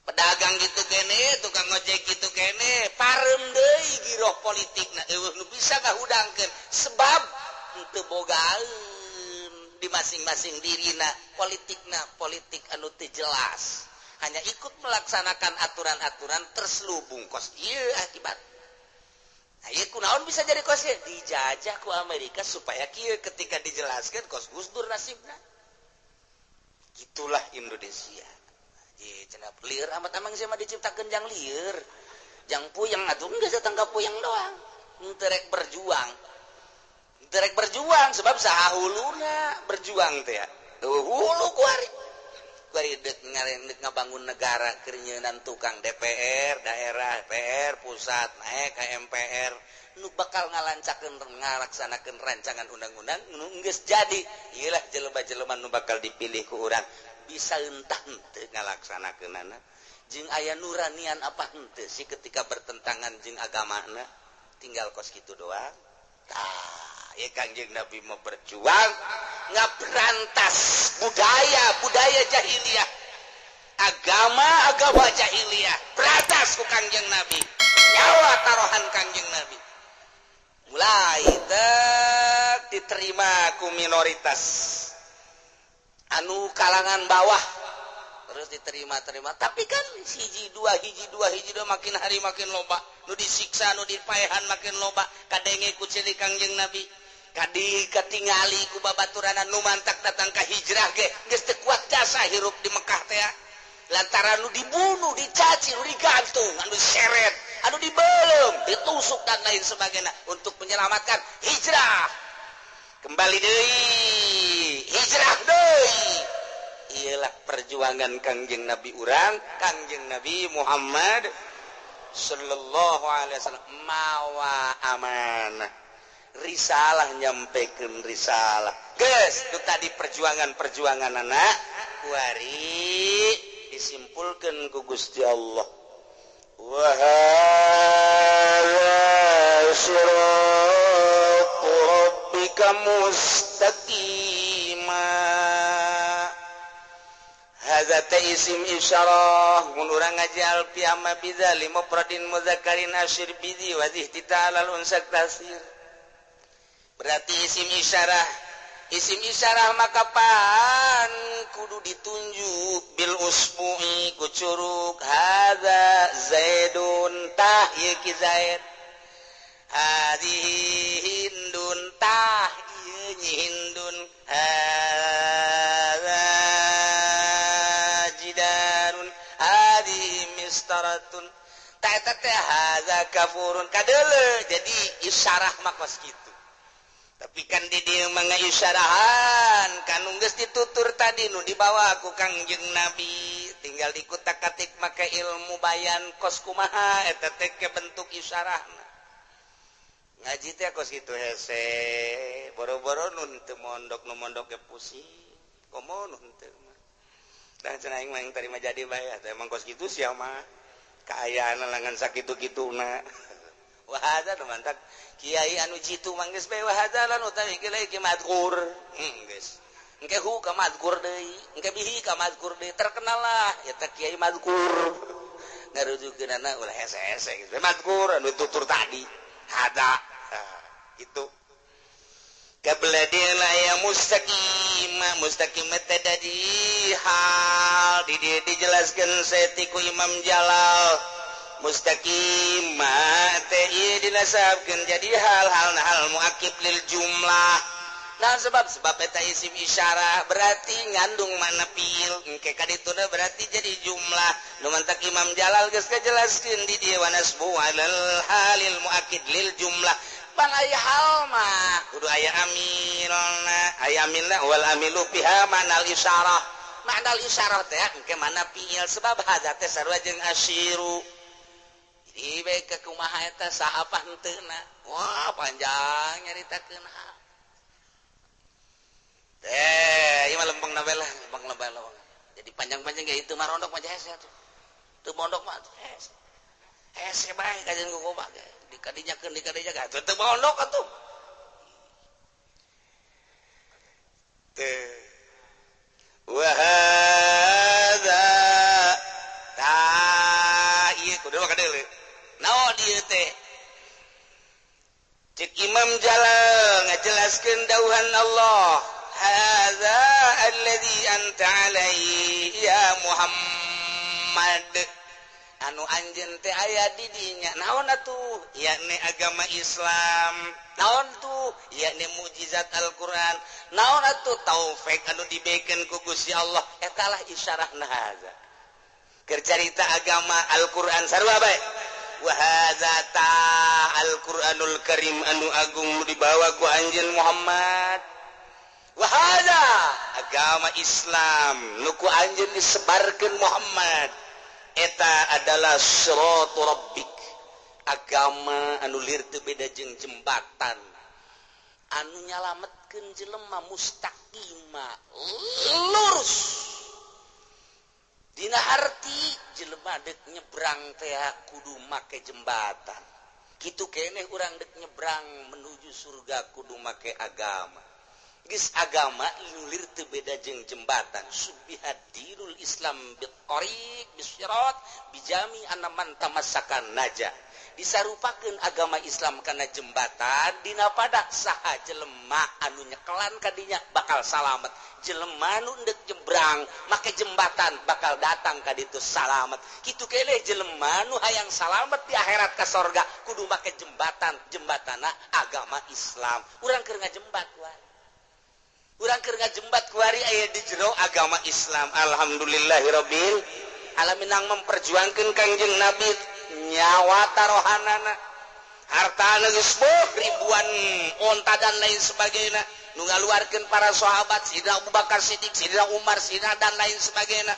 Pedagang gitu kene, tukang ojek gitu kene, parem deui giroh politikna eueuh nu bisa ngahudangkeun sebab henteu bogaeun di masing-masing dirina politikna politik anu teu jelas. Hanya ikut melaksanakan aturan-aturan terselubung kos ieu akibat. Nah, ieu kunaon bisa jadi kos ieu? Dijajah ku Amerika supaya kieu ketika dijelaskan kos Gus Dur nasibna. Gitulah Indonesia. Cenah lieur amat amang sih mah diciptakeun jang lieur. Jang puyeng atuh geus datang ka puyeng doang. Henteu rek berjuang. Henteu rek berjuang sebab saha huluna berjuang teh ya. Hulu kuari. Kuari deuk ngarendek ngabangun negara keur nyeunan tukang DPR, daerah PR, pusat naik ka MPR. Nu bakal ngalancakeun ngalaksanakeun rancangan undang-undang nu geus jadi. Ieu lah jelema-jelema nu bakal dipilih ku urang. Bisa entah henteu ngalaksanakeunana jeung aya nuranian apa henteu sih ketika bertentangan jeung agamana tinggal kos kitu doang. Tah ieu Kangjeng Nabi mau berjuang ngaberantas budaya jahiliyah, agama jahiliyah berantas ku Kangjeng Nabi, nyawa taruhan Kangjeng Nabi mulai tek diterima ku minoritas anu kalangan bawah terus diterima-terima, tapi kan hiji dua makin hari makin loba nu disiksa nu dipaehan makin loba kadenge ku ciri Kangjeng Nabi kadi katingali ku babaturanan nu mantak datang ka hijrah ge geus teu kuat jasa hirup di Mekah teh lantaran nu dibunuh, dicaci, nu digantung, anu diseret, anu dibelem, ditusuk dan lain sebagainya untuk menyelamatkan hijrah. Kembali deui, hijrah deui. Iyalah perjuangan Kangjeng Nabi urang, Kangjeng Nabi Muhammad sallallahu alaihi wasallam mawa amanah. Risalah nyampekeun risalah. Geus, itu tadi perjuangan-perjuangan anak kuari disimpulkeun ku Gusti Allah. Wa hadza siratu rabbika mustaqima. Hadza isim isyarah mun urang ngaji alfiyah ma bidzali mufradin mudzakkarin asyir bidzi wa ihtita'al unsak tasir. Berarti isim isyarah maka pan kudu ditunjuk bil usbu'i ku curug hadza zaidun tah ieu ki zaid, hadhihi hindun tah ieu nyi hindun, hadza jidarun hadhihi mistaratun tah eta teh hadza kafurun kadeuleu. Jadi isyarah mah kos kitu. Tapi kan di dieu mah isyarahan kan geus ditutur tadi nu dibawa ku Kangjeng Nabi tinggal dikutak-katik make ilmu bayan kos kumaha eta teh ke bentuk isyarahna. Ngaji teh kos kitu hese boro-boro nu teu mondok nu mondok ge pusing komo nu teu mah. Da cenah aing mah yang tarima jadi bae atuh emang kos kitu sia mah kaayaan langan sakitu-kituna. Wah hadza nu mantak kiai anu jitu mah geus bae wa hadza lan utawi kiai ki madkur. Geus. Engke hu ka madkur deui, engke bihi ka madkur deui, terkenal lah eta kiai madkur. Ngarujukeunana ulah hese-hese geus bae madkur anu tutur tadi. Hada. Gitu. Kabladin ya mustaqim, mustaqim teh dadi hal di dieu dijelaskeun saeutik ku Imam Jalal. Mustaqim teh ieu dinasabkeun jadi hal-hal hal muakib lil jumlah. Nah sebab eta isim isyarah berarti ngandung makna fiil engke ka dituna berarti jadi jumlah. Nu mantak Imam Jalal geus kajelaskeun di dieu wa nasbu alal halil muakid lil jumlah. Pan aya hal mah kudu aya amilna, aya amilna wal amilu fiha ma'nal isyarah. Ma'nal isyarah teh engke mana fiil sebab hadza teh sarua jeung asyiru. Jadi bae ke kumaha eta saha apa henteuna. Wah, panjang nyaritakeun hal. Teh, ieu mah lempeng na bae lah, lempeng na bae lah. Jadi panjang-panjang ge itu mah rondok mah hese atuh. Teu mondok mah atuh hese. Hese bae kajian ku gobak ge. Dikadinyakeun dikadinyakeun atuh teu mondok atuh. Teh. Wa hadza ta ieu teh. Cek Imam Jalal ngajelaskeun dawuhan Allah, hadza alladzi anta alaihi ya Muhammad, anu anjeun teh aya di dinya. Naon atuh? Yakni agama Islam. Naon tuh? Yakni mukjizat Al-Qur'an. Naon atuh? Taufik anu dibikeun ku Gusti Allah. Eta lah isyarahna hadza. Keur carita agama Al-Qur'an sarua bae. Wa hadza ta Al-Qur'anul Karim anu agung nu dibawa ku anjeun Muhammad. Wa hadza agama Islam nu ku anjeun disebarkeun Muhammad. Eta adalah siratu rabbik, agama anu lir teu beda jeung jembatan anu nyalametkeun jelema mustaqima, lurus. Dina harti jelema dek nyebrang teh kudu make jembatan, kitu keneh urang dek nyebrang menuju surga kudu make agama. Geus agama lulir teu beda jeung jembatan. Syubbiha dinul Islam bit tariq bisirat bijami anna man tamassakan naja. Disarupakeun agama Islam kana jembatan, dina pada saha jelema anu nyekelan kadinya bakal salamet. Jelema nu endek nyebrang make jembatan bakal datang ka ditu salamet. Kitu keneh jelema nu hayang salamet di akhirat ka sorga kudu make jembatan, jembatana agama Islam. Urang keur ngajembat wae. Urang keur ngajembat kuari aya di jero agama Islam. Alhamdulillahirabbil alamin, nang memperjuangkeun Kangjeng Nabi nyawa tarohanana, hartana geus ribuan onta dan lain sebagainya, nu ngaluarkeun para sahabat, Sidina Abu Bakar Siddiq, Sidina Umar, Sidina dan lain sebagainya.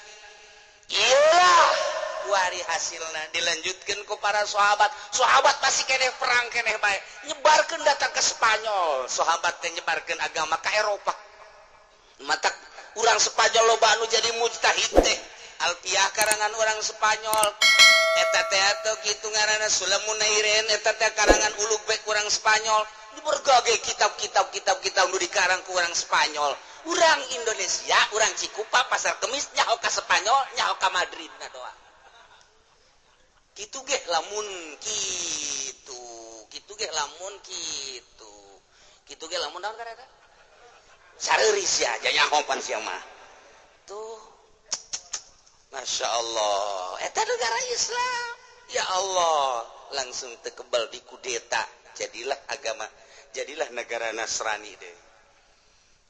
Iyalah kuari hasilna dilanjutkeun ku para sahabat. Sahabat masih keneh perang keneh bae, nyebarkeun datang ke Spanyol. Sahabat teh nyebarkeun agama ka Eropa. Matak urang Spanyol loba anu jadi mujtahid teh. Alfiah karangan orang Spanyol eta teh, atau kitu ngaranna Sulamunairen eta teh karangan Ulugbek urang Spanyol. Di berbagai kitab-kitab kitab-kitab nu dikarang ku orang Spanyol. Urang Indonesia, urang Cikupa, Pasar Kemis, nyaho ka Spanyol, nyaho ka Madrid na doa. Kitu ge lamun kitu, kitu ge lamun kitu, kitu ge lamun naon kareta sareuris ya nyaho pan sia mah tuh. Masya Allah, eta negara Islam, ya Allah, langsung tekebal di kudeta, jadilah agama, jadilah negara Nasrani deh.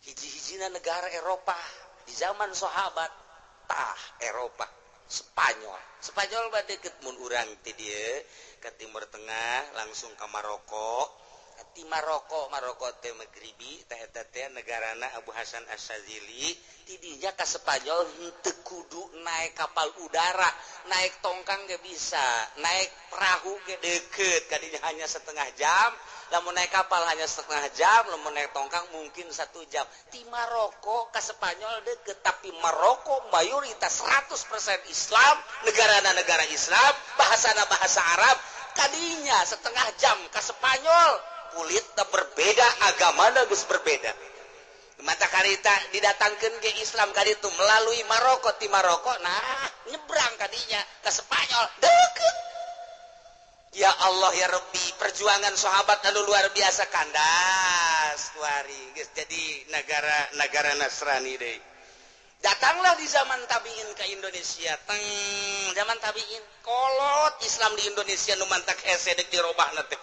Hiji-hijina negara Eropa di zaman sahabat tah Eropa Spanyol. Spanyol mah deket, mun urang ti dieu ke Timur Tengah langsung ke Maroko. Ti Maroko, Maroko teh Maghribi teh, eta teh negarana Abu Hasan Asyadzili. Tidinya ka Spanyol henteu kudu naik kapal udara, naik tongkang ge bisa, naik perahu ge deket kadinya, hanya setengah jam. Lamun naik kapal hanya setengah jam, lamun naik tongkang mungkin 1 jam. Ti Maroko ke Spanyol deket, tapi Maroko mayoritas 100% Islam, negara negara Islam, bahasana bahasa Arab. Kadinya setengah jam ke Spanyol, kulit berbeda, agama geus berbeda. Mata karita didatangkan ke Islam kali itu melalui Maroko. Ti Maroko nah nyebrang kadinya ke Spanyol deket. Ya Allah ya Rabbi, perjuangan sahabat anu luar biasa, kandas kuari geus jadi negara negara Nasrani deh. Datanglah di zaman tabiin ke Indonesia. Teng zaman tabiin kolot Islam di Indonesia, nu mantak hese dek dirobahna teh.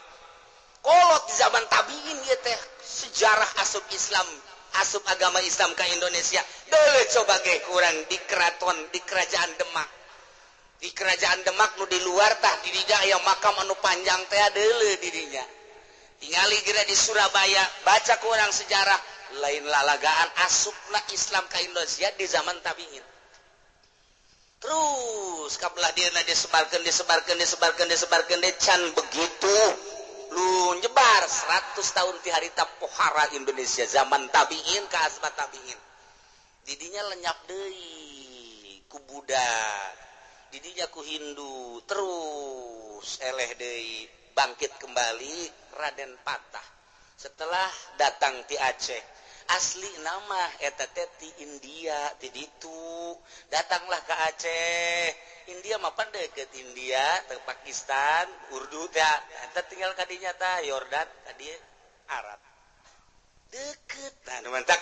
Kolot di zaman tabiin ieu teh sejarah asup Islam, asup agama Islam ke Indonesia. Dulu coba ge kurang di keraton, di kerajaan Demak. Di kerajaan Demak nu di luar tah di dinya aya makam anu panjang teh, deuleu di dinya. Tingali geura di Surabaya, baca kurang sejarah, lain lalagaan asupna Islam ke Indonesia di zaman tabiin. Terus kabelah dia disebarkan, disebarkan, disebarkan, disebarkan deh, can begitu lu nyebar 100 tahun ti harita pohara Indonesia zaman tabiin ke asbat tabiin. Didinya lenyap deui ku Buddha, didinya ku Hindu, terus eleh deui, bangkit kembali Raden Patah setelah datang ti Aceh. Asli nama eta teh ti India, ti ditu datanglah ke Aceh. India mah pan deket, India ke Pakistan, Urdu teh eta tinggal kadinya tah Yordan, kadi Arab deket. Nah, nu mantak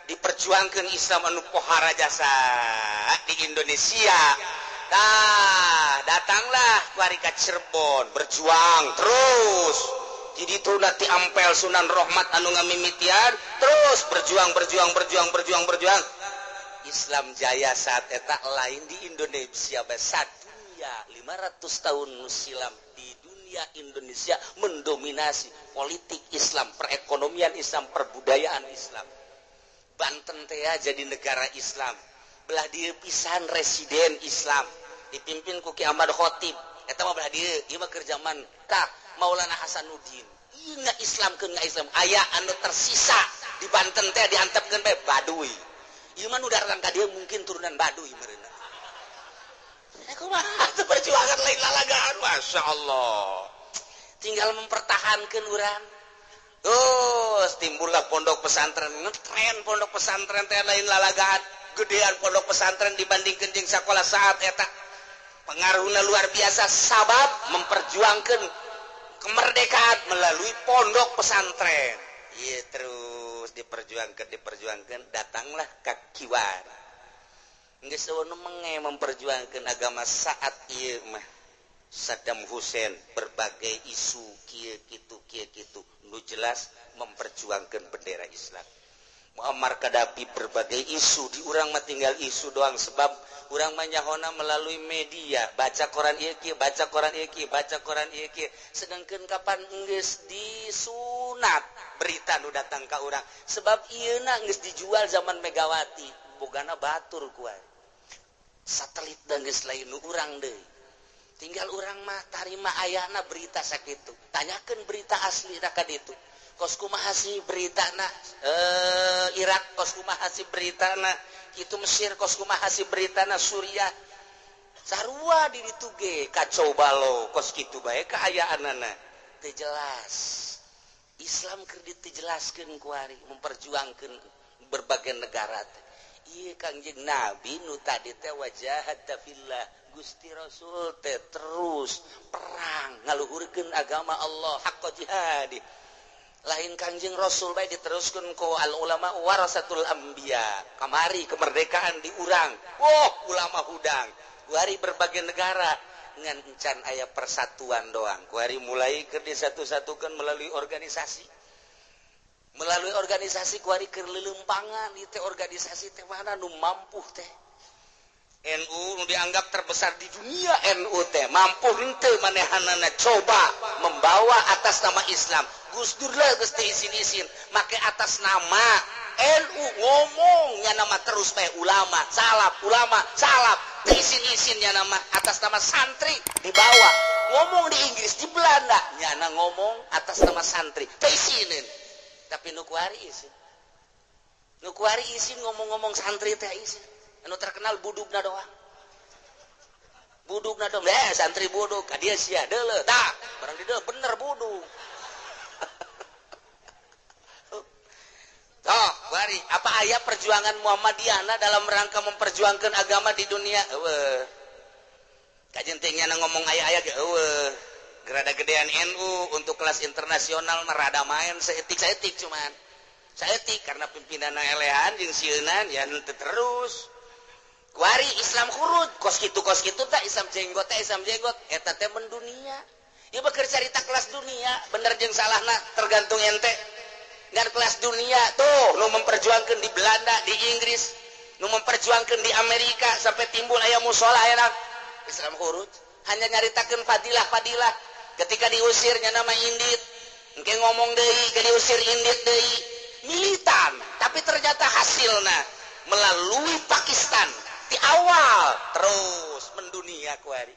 diperjuangkan Islam anu pohara jasa di Indonesia. Tah, datanglah kuari ka Cirebon, berjuang terus. Jadi itu nanti ampel Sunan Rohmat anu ngamimitian, terus berjuang, berjuang, berjuang, berjuang, berjuang. Islam jaya saat eta lain di Indonesia besar dunia. 500 tahun silam di dunia, Indonesia mendominasi politik Islam, perekonomian Islam, perbudayaan Islam. Banten teh jadi negara Islam, belah dieu pisan residen Islam dipimpin ku Ki Ahmad Khotib. Eta mah belah dieu, ieu mah keur zaman tah Maulana Hasanuddin. Ieu nggak Islam ke nggak Islam, aya anu tersisa di Banten teh diantepkeun bae Baduy. Ieu mah nu datang ka dieu mungkin turunan Baduy meureunna. Eh, kumaha teu perjuangan lain lalagaan, Masya Allah. Tinggal mempertahankan urang. Terus timbullah pondok pesantren, ngetren pondok pesantren teh lain lalagaan, gedean pondok pesantren dibandingkan jeung sekolah saat eta. Pengaruhnya luar biasa sabab memperjuangkan kemerdekaan melalui pondok pesantren. Iya, terus diperjuangkan, diperjuangkan, datanglah ke kiwari. Geus nu menge memperjuangkan agama saat ieu mah Saddam Hussein, berbagai isu kieu kitu kieu kitu, nu jelas memperjuangkan bendera Islam. Muammar Gaddafi berbagai isu, di urang mah tinggal isu doang sebab urang mah nyahona melalui media, baca koran ieu kieu, baca koran ieu kieu, baca koran ieu kieu. Sedangkan kapan geus disunat berita nu datang ka urang, sebab ieu na geus dijual zaman Megawati, bogana batur kuat satelit dan geus lain nu urang deui. Tinggal urang mah tarima ayana berita sakitu, tanyakeun berita asli ka ditu, kos kumaha sih beritana Irak, kos kumaha sih beritana kitu Mesir, kos kumaha sih beritana Suriah. Sarua di ditu ge kacau balau, kos kitu bae kaayaanana teu jelas. Islam keur ditejelaskeun kuari memperjuangkeun berbagai negara teh. Ieu Kangjeng Nabi nu tadi teh wajahada fillah, Gusti Rasul teh terus perang ngaluhurkeun agama Allah haqqa jihadi. Lain Kangjeng Rasul bae, diteruskeun ku al ulama warasatul anbiya. Kamari kemerdekaan di urang, wah, ulama hudang kuari berbagai negara, ngan encan aya persatuan doang. Kuari mulai keur disatu-satukan melalui organisasi, melalui organisasi kuari keur leuleumpangan ieu teh organisasi teh mana nu mampu teh. NU nu dianggap terbesar di dunia, NU teh mampu henteu manehanana coba membawa atas nama Islam. Gus Dur lah geus teu isin-isin make atas nama NU ngomongnya nama terus bae ulama salaf, ulama salaf, teu isin-isinnya nama atas nama santri dibawa ngomong di Inggris, di Belanda, nyana ngomong atas nama santri teu isinin. Tapi nu kuari isin, nu kuari isin ngomong-ngomong santri teh isin. Anu terkenal budugna doang, budugna doang, eh, santri budug ka dia sia deuleu tah barang di deuleu bener budug. Toh, kuari apa aya perjuangan Muhammadiyah dalam rangka memperjuangkan agama di dunia? Eueuh. Kajen teh nyana ngomong aya-aya ge eueuh. Gerada gedean NU untuk kelas internasional mah rada main saeutik-saeutik, cuman saeutik karena pimpinan elehan jeung sieunan ya henteu terus. Kuari Islam khuruj kos kitu, kos kitu tah Islam jenggot teh, Islam jenggot eta teh mendunia. Ieu mah keur carita kelas dunia, bener jeung salahna tergantung ente. Ngan kelas dunia tuh nu memperjuangkan di Belanda, di Inggris, nu memperjuangkan di Amerika sampai timbul aya musola aya Islam khuruj hanya nyaritakeun fadilah-fadilah. Ketika diusirnya nama indit, engke ngomong deui, ke diusir indit deui, militan. Tapi ternyata hasilna melalui Pakistan di awal terus mendunia kuari.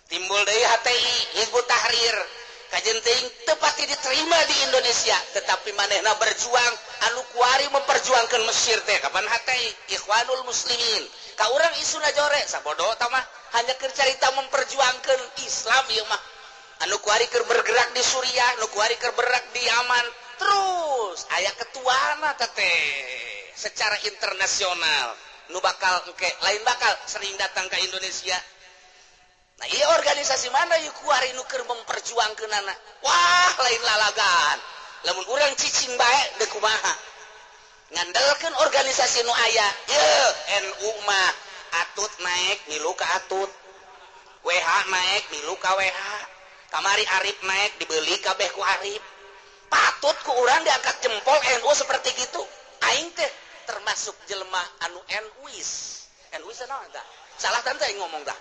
Timbul deui HTI, Hizbut Tahrir. Kajen teuing teu pati diterima di Indonesia, tetapi manehna berjuang anu kuari memperjuangkan Mesir teh kapan HTI, Ikhwanul Muslimin. Ka urang isuna jore sabodo tah mah hanya keur carita memperjuangkan Islam ieu mah. Anu kuari keur bergerak di Suriah, anu kuari keur bergerak di Yaman, terus Pengurus aya ketuana teh secara internasional nu bakal engke lain bakal sering datang ke Indonesia. Nah, iya, organisasi mana yuk kuari nu keur memperjuangkeunana? Wah, lain lalagan. Lamun urang cicing bae deuk kumaha ngandelkeun organisasi nu aya? Ye NU mah Atut naik milu ka Atut, WH naik milu ka WH. Kamari Arif naik, dibeli kabeh ku Arif. Patut ku urang diangkat jempol NU seperti gitu? Aing teh termasuk jelema anu NUis. NUis naon tah? Salah tante aing ngomong dah.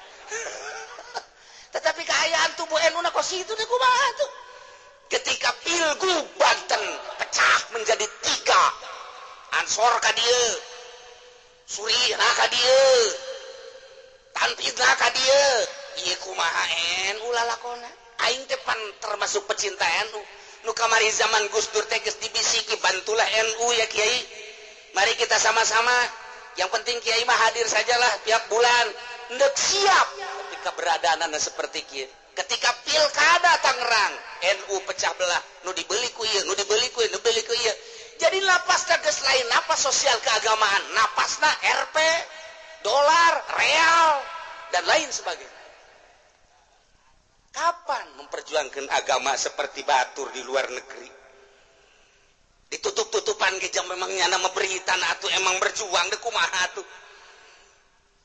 Tetapi keayaan tubuh NU na kos itu teh kumaha tuh? Ketika Pilgub Banten pecah menjadi tiga, Ansor ka dieu, Suri ka dieu, Tanfidna ka dieu, ieu kumaha NU lalakona? Aing teh pan termasuk pecinta NU. Nu kamari zaman Gus Dur teh geus dibisiki, "Bantulah NU ya, Kiai. Mari kita sama-sama, yang penting Kiai mah hadir sajalah tiap bulan." Ndek siap, tapi keberadaanna seperti kieu. Ketika Pilkada Tangerang, NU pecah belah, nu dibeli ku ieu, nu dibeli ku ieu, nu dibeli ku ieu. Jadi napasna geus lain napas sosial keagamaan, napasna RP, dolar, real, dan lain sebagainya. Kapan memperjuangkan agama seperti batur di luar negeri? Ditutup-tutupan ge memang nyana berita atau emang berjuang deh, kumaha tuh?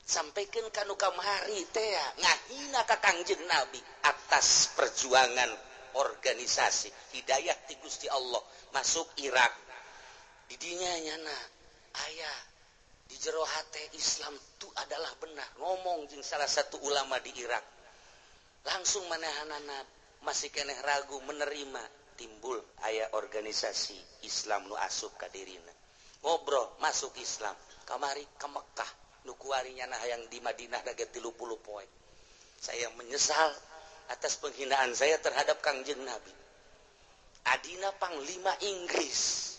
Sampaikan kanu kamari teh ngahina ka Kangjeng Nabi atas perjuangan organisasi hidayah ti Gusti Allah masuk Irak. Didinya nyana aya di jero hate Islam itu adalah benar. Ngomong jeung salah satu ulama di Irak, langsung manehanana masih keneh ragu menerima. Timbul aya organisasi Islam nu asup ka dirina, ngobrol, masuk Islam. Kamari ke Mekah, nu kuari nyana hayang di Madinah dage 30 poe. "Saya menyesal atas penghinaan saya terhadap Kangjeng Nabi." Adina panglima Inggris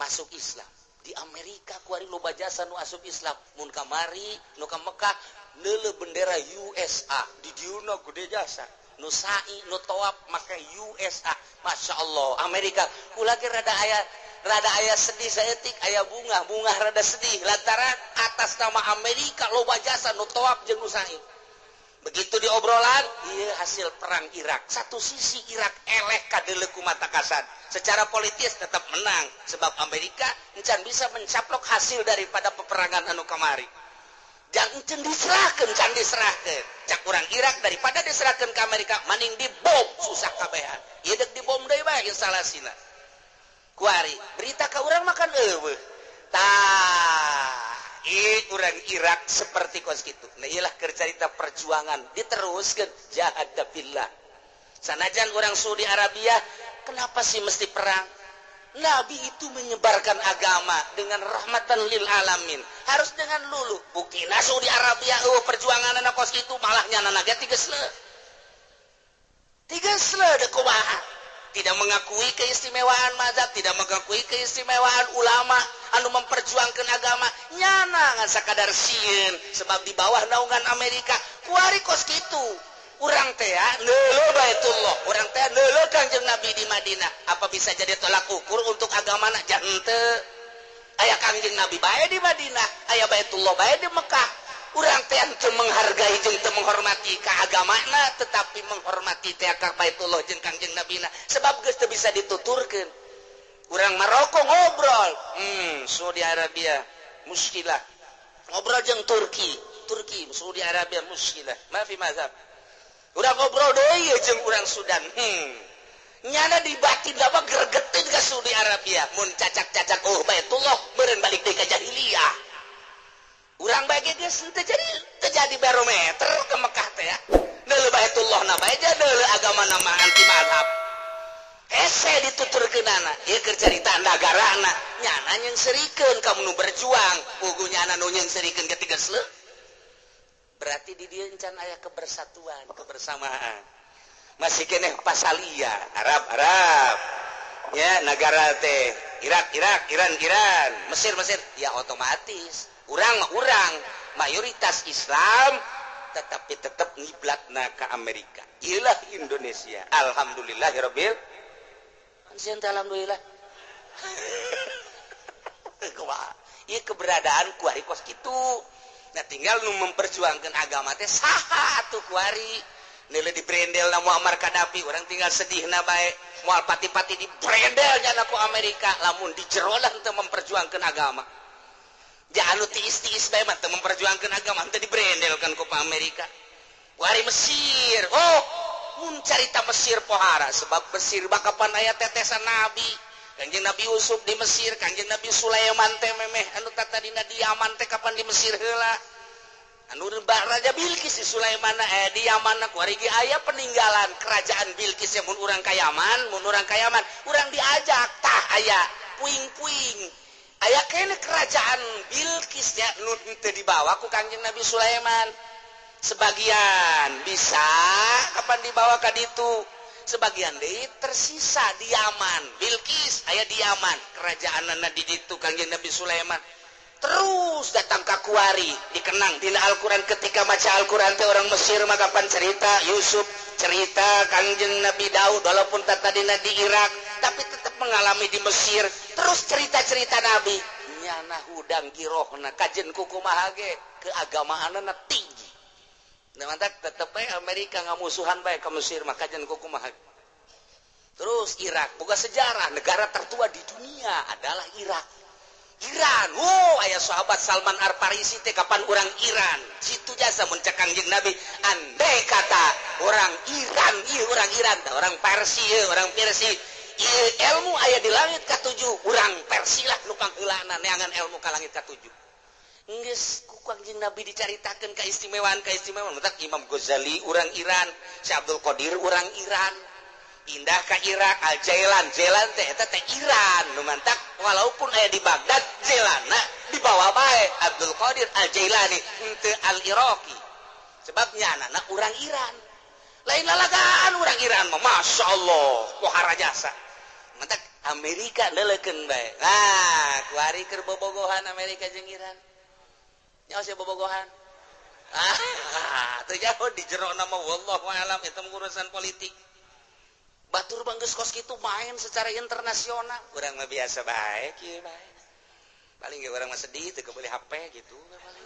masuk Islam. Di Amerika kuari loba jasa nu asup Islam. Mun kamari nu ka Mekah neuleuh bendera USA di diuna gede jasa. Nu sa'i, nu tawaf make USA. Masya Allah, Amerika. Kula ge rada aya sedih saeutik, aya bunga bunga, rada sedih lantaran atas nama Amerika loba jasa nu tawaf jeung nu sa'i. Begitu diobrolan, iya, hasil perang Irak, satu sisi Irak eleh kadeuleu ku mata kasar, secara politis tetap menang sebab Amerika encan bisa mencaplok hasil daripada peperangan anu kamari. Jangan encan diserahkan, can diserahkan. Cak urang Irak, daripada diserahkan ke Amerika maning dibom, susah kabehan. Ieu dek dibom deui bae instalasina. Kuari berita ka urang makan eueuh. Tah, urang Irak seperti kos gitu. Nah, iyalah cerita perjuangan diteruskan jihad fillah. Sanajan orang Saudi Arabia, kenapa sih mesti perang? Nabi itu menyebarkan agama dengan rahmatan lil alamin, harus dengan lulu. Buktina Saudi Arabia, oh, perjuangan anak kos itu malah nyana naga tiga sele tiga sele kumaha? Tidak mengakui keistimewaan mazhab, tidak mengakui keistimewaan ulama anu memperjuangkan agama. Nyana ngan sakadar sieun sebab di bawah naungan Amerika. Kuari kos kitu. Urang teh neuleuh Baitullah, urang teh neuleuh Kangjeng Nabi di Madinah. Apa bisa jadi tolak ukur untuk agama na? Henteu. Aya Kangjeng Nabi bae di Madinah, aya Baitullah bae di Mekah. Urang teh teu menghargai jeung teu menghormati keagamana, tetapi menghormati teh ka Baitullah jeung Kangjeng Nabi na, sebab geus teu bisa dituturkeun. Urang Maroko ngobrol, Saudi Arabia muskilah. Ngobrol jeung Turki, Turki, Saudi Arabia muskilah, maafi mazhab. Urang ngobrol deui jeung urang Sudan, nyana di batin apa gregetin ke Saudi Arabia. Mun cacak-cacak, oh, Baitullah meureun balik deui ka jahiliyah. Urang bagi geus teu jadi terjadi barometer ke Mekah teh ya. Neuleuh Baitullah na bae, neuleuh agama nama anti mazhab. Hese dituturkeunana. Ieu keur carita nagarana. Nyana nyengserikeun kamu nu berjuang, pugu nyana nu nyengserikeun ketiga sele. Berarti di dieu encan aya kebersatuan, kebersamaan. Masih keneh pasalia, Arab Arab. Ya, negara teh Irak Irak, Iran Iran, Mesir Mesir, ya otomatis urang mah urang mayoritas Islam tetapi tetap ngiblatna ke Amerika. Iyalah Indonesia. Alhamdulillahirabbil. Alhamdulillah. Kumaha ieu keberadaan kuari kos kitu. Nah tinggal nu memperjuangkan agama teh saha atuh kuari nilai dibrendel na Muammar Gaddafi orang tinggal sedihna bae moal pati-pati dibrendel nya ku Amerika lamun di jero teu memperjuangkan agama. Ja anu tiis-tiis bae mah teu memperjuangkan agama teu dibrendelkan ku Amerika. Kuari Mesir, oh mun carita Mesir pohara sebab Mesir bakapan aya tetesan nabi. Kanjeng Nabi Yusuf di Mesir, Kanjeng Nabi Sulaiman teh memeh anu tatadina di Yaman teh kapan di Mesir heula. Anu Raja Bilqis di Sulaiman di Yaman kuari ge aya peninggalan kerajaan Bilqis ya mun urang ka Yaman, mun urang ka Yaman, urang diajak tah aya puing-puing. Aya kene kerajaan Bilqis nya nu teu dibawa ku Kanjeng Nabi Sulaiman. Sebagian bisa kapan dibawa ka ditu. Sebagian deui tersisa di Yaman. Bilqis aya di Yaman, kerajaanna di ditu Kanjeng Nabi Sulaiman. Terus datang ka kuari dikenang dina Al-Qur'an ketika maca Al-Qur'an teh orang Mesir mah kapan cerita Yusuf, cerita Kanjeng Nabi Daud walaupun tadina di Irak tapi tetap mengalami di Mesir. Terus cerita-cerita Nabi nyana hudang girohna kajen kukumaha ge keagamaanna tinggi. Nah, mantak tetep bae Amerika ngamusuhan bae ka Mesir mah kajen kukumaha. Terus Irak boga sejarah negara tertua di dunia adalah Irak. Iran, wow, aya sahabat Salman Al-Farisi teh kapan orang Iran. Situ jasa mun cek Kangjeng Nabi, andai kata orang Iran, ieu orang Iran, tah orang Persia, ieu orang Persia. Ieu ilmu aya di langit katujuh, urang Persia lah nu pangheulana neangan ilmu ka langit katujuh. Geus ku Kangjeng Nabi dicaritakeun kaistimewaan-kaistimewaan. Matak Imam Ghazali urang Iran, Syekh Abdul Qadir urang Iran. Pindah ke Irak, Al-Jailan, Jailan teh eta teh Iran. Nu mantak walaupun aya di Baghdad, Jailana dibawa bae Abdul Qadir Al-Jailani henteu Al-Iraqi. Sebab nyanana urang Iran. Lain lalagaan urang Iran mah Masya Allah, pohara jasa. Mantak Amerika leulekeun bae. Nah, kuari keur bobogohan Amerika jeung Iran. Nyaho sia bobogohan. Ah, teu jauh di jero nama wallahu alam eta urusan politik. Batur banggeus kos kitu main secara internasional. Urang mah biasa bae kieu bae. Paling ge urang mah sedih teu kebeuli HP gitu paling.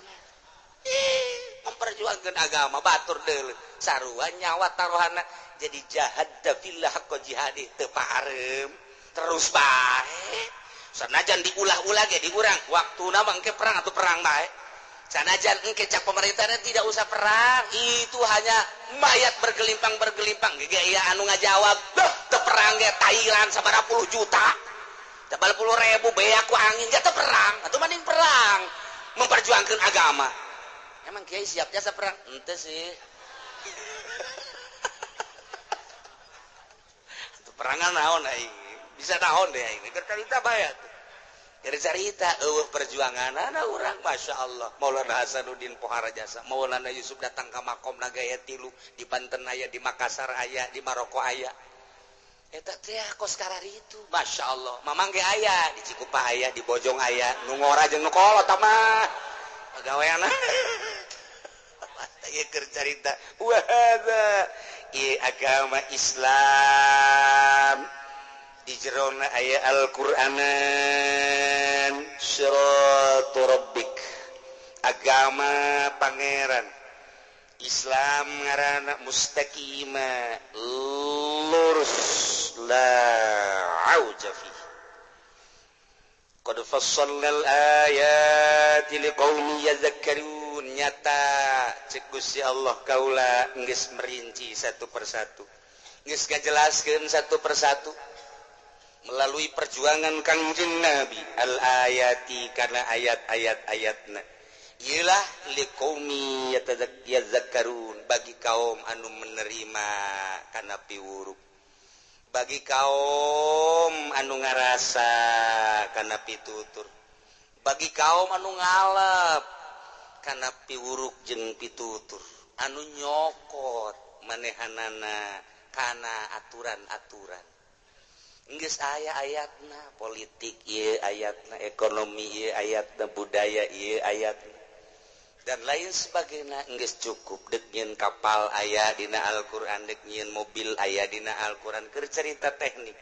Ih, memperjuangkeun agama batur deuleu. Sarua nyawa taruhanna jadi jahad fillah haqqa jihadi teu pareum. Terus bae. Sanajan diulah-ulah ge di urang, waktuna mah engke perang atuh perang bae. Sanajan engke cak pemerintahnya tidak usah perang, itu hanya mayat bergelimpang-bergelimpang. Ge ieu anu ngajawab, "Duh, teu perang ge Thailand sabaraha puluh juta. Sabaraha puluh ribu beak ku angin ge teu perang." Atuh mending perang memperjuangkan agama. Emang kiai siap jasa perang? Henteu sih. Atuh perangan naon aing? Bisa naon deh aing? Keur carita bae atuh. Dari carita eueuh perjuanganana urang Masya Allah. Maulana Hasanuddin pohara jasa, Maulana Yusuf datang ka makom nagaya tilu di Banten aya, di Makassar aya, di Maroko aya. Eta teh kos kararitu Masya Allah. Mamang ge aya di Cikupa aya, di Bojong aya, nu ngora jeung nu kolot mah pagaweana. Ieu keur carita wa hadza ieu agama Islam. Di jerona aya Al-Qur'anan siratu rabbik agama pangeran Islam ngaranna mustaqima lurus la auja fi qad fassalnal ayati liqaumin yadhakkarun. Nyata cek Gusti Allah kaula geus merinci satu persatu, geus ngajelaskeun satu persatu melalui perjuangan Kangjeng Nabi al-ayati karena ayat-ayat ayatna ialah liqaumi yadhakkarun bagi kaum anu menerima kana piwuruk, bagi kaum anu ngarasa kana pitutur, bagi kaum anu ngalep kana piwuruk jeung pitutur, anu nyokot manehanana kana aturan-aturan. Geus aya ayatna politik ieu ayatna, ekonomi ieu ayatna, budaya ieu ayatna, dan lain sebagainya. Geus cukup dek nyieun kapal aya dina Al-Qur'an, dek nyieun mobil aya dina Al-Qur'an, keur cerita teknik.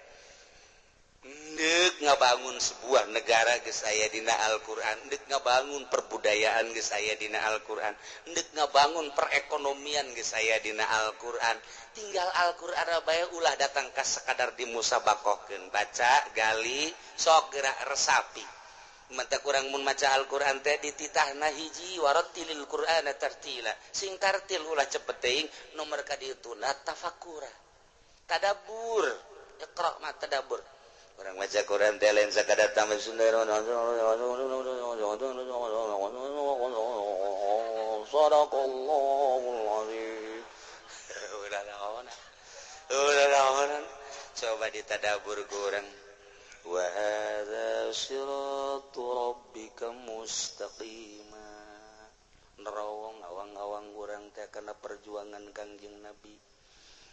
Dek ngabangun sebuah negara geus aya dina Al-Qur'an, dek ngabangun perbudayaan geus aya dina Al-Qur'an, dek ngabangun perekonomian geus aya dina Al-Qur'an. Tinggal Al-Qur'an bae, ulah datang ka sekadar dimusabakohkeun, baca, gali, sok gerak, resapi. Mata kurang mun maca Al-Qur'an teh dititahna hiji, warattilil Qur'ana tartila, sing tartil, ulah cepet teuing. Nomor kadituna tafakura, tadabbur, iqra ma tadabbur. Urang maca Quran teh lain sakadar tambah. Sadaqallahul azim. Ulah naonan, ulah naonan. Coba ditadabur kurang. Wa hadza siratu rabbika mustaqima. Nerawong awang-awang urang teh kana perjuangan Kangjeng Nabi.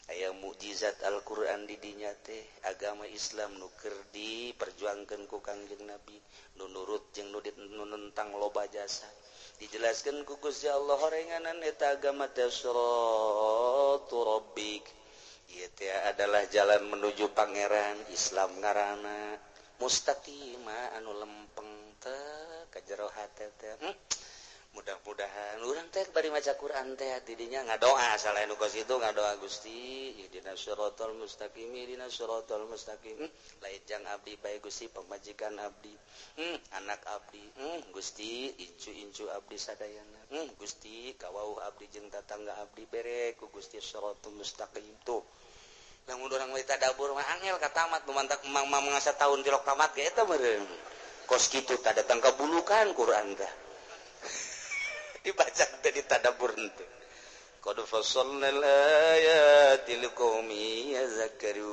Aya mukjizat Al-Qur'an di dinya teh, agama Islam nu keur diperjuangkeun ku Kangjeng Nabi, nu nurut jeung nu nentang loba jasa. Dijelaskeun ku Gusti Allah horenganan eta agama teh siratu rabbik, ieu teh adalah jalan menuju pangeran, Islam ngaranna, mustaqima anu lempeng teh ka jero hate teh. Mudah-mudahan urang teh bari maca Quran teh didinya ngadoa, selain nu kos itu ngadoa, "Gusti, ihdinas siratal mustaqim, ihdinas siratal mustaqim." Lain jang abdi bae, Gusti, pamajikan abdi, anak abdi, Gusti, incu-incu abdi sadayana, Gusti, kawauh abdi jeung tatangga abdi, bere ku Gusti siratal mustaqim. Tuh, lamun urang we tadabbur mah angel ka tamat. Nu mantak emang mah mangasa tahun tilok tamat ge eta meureun kos kitu. Tah, datang ka bulukan Quran teh dibaca teh, ditadabbur teh. Qad fassalnal ayati liqaumin yazakkarun.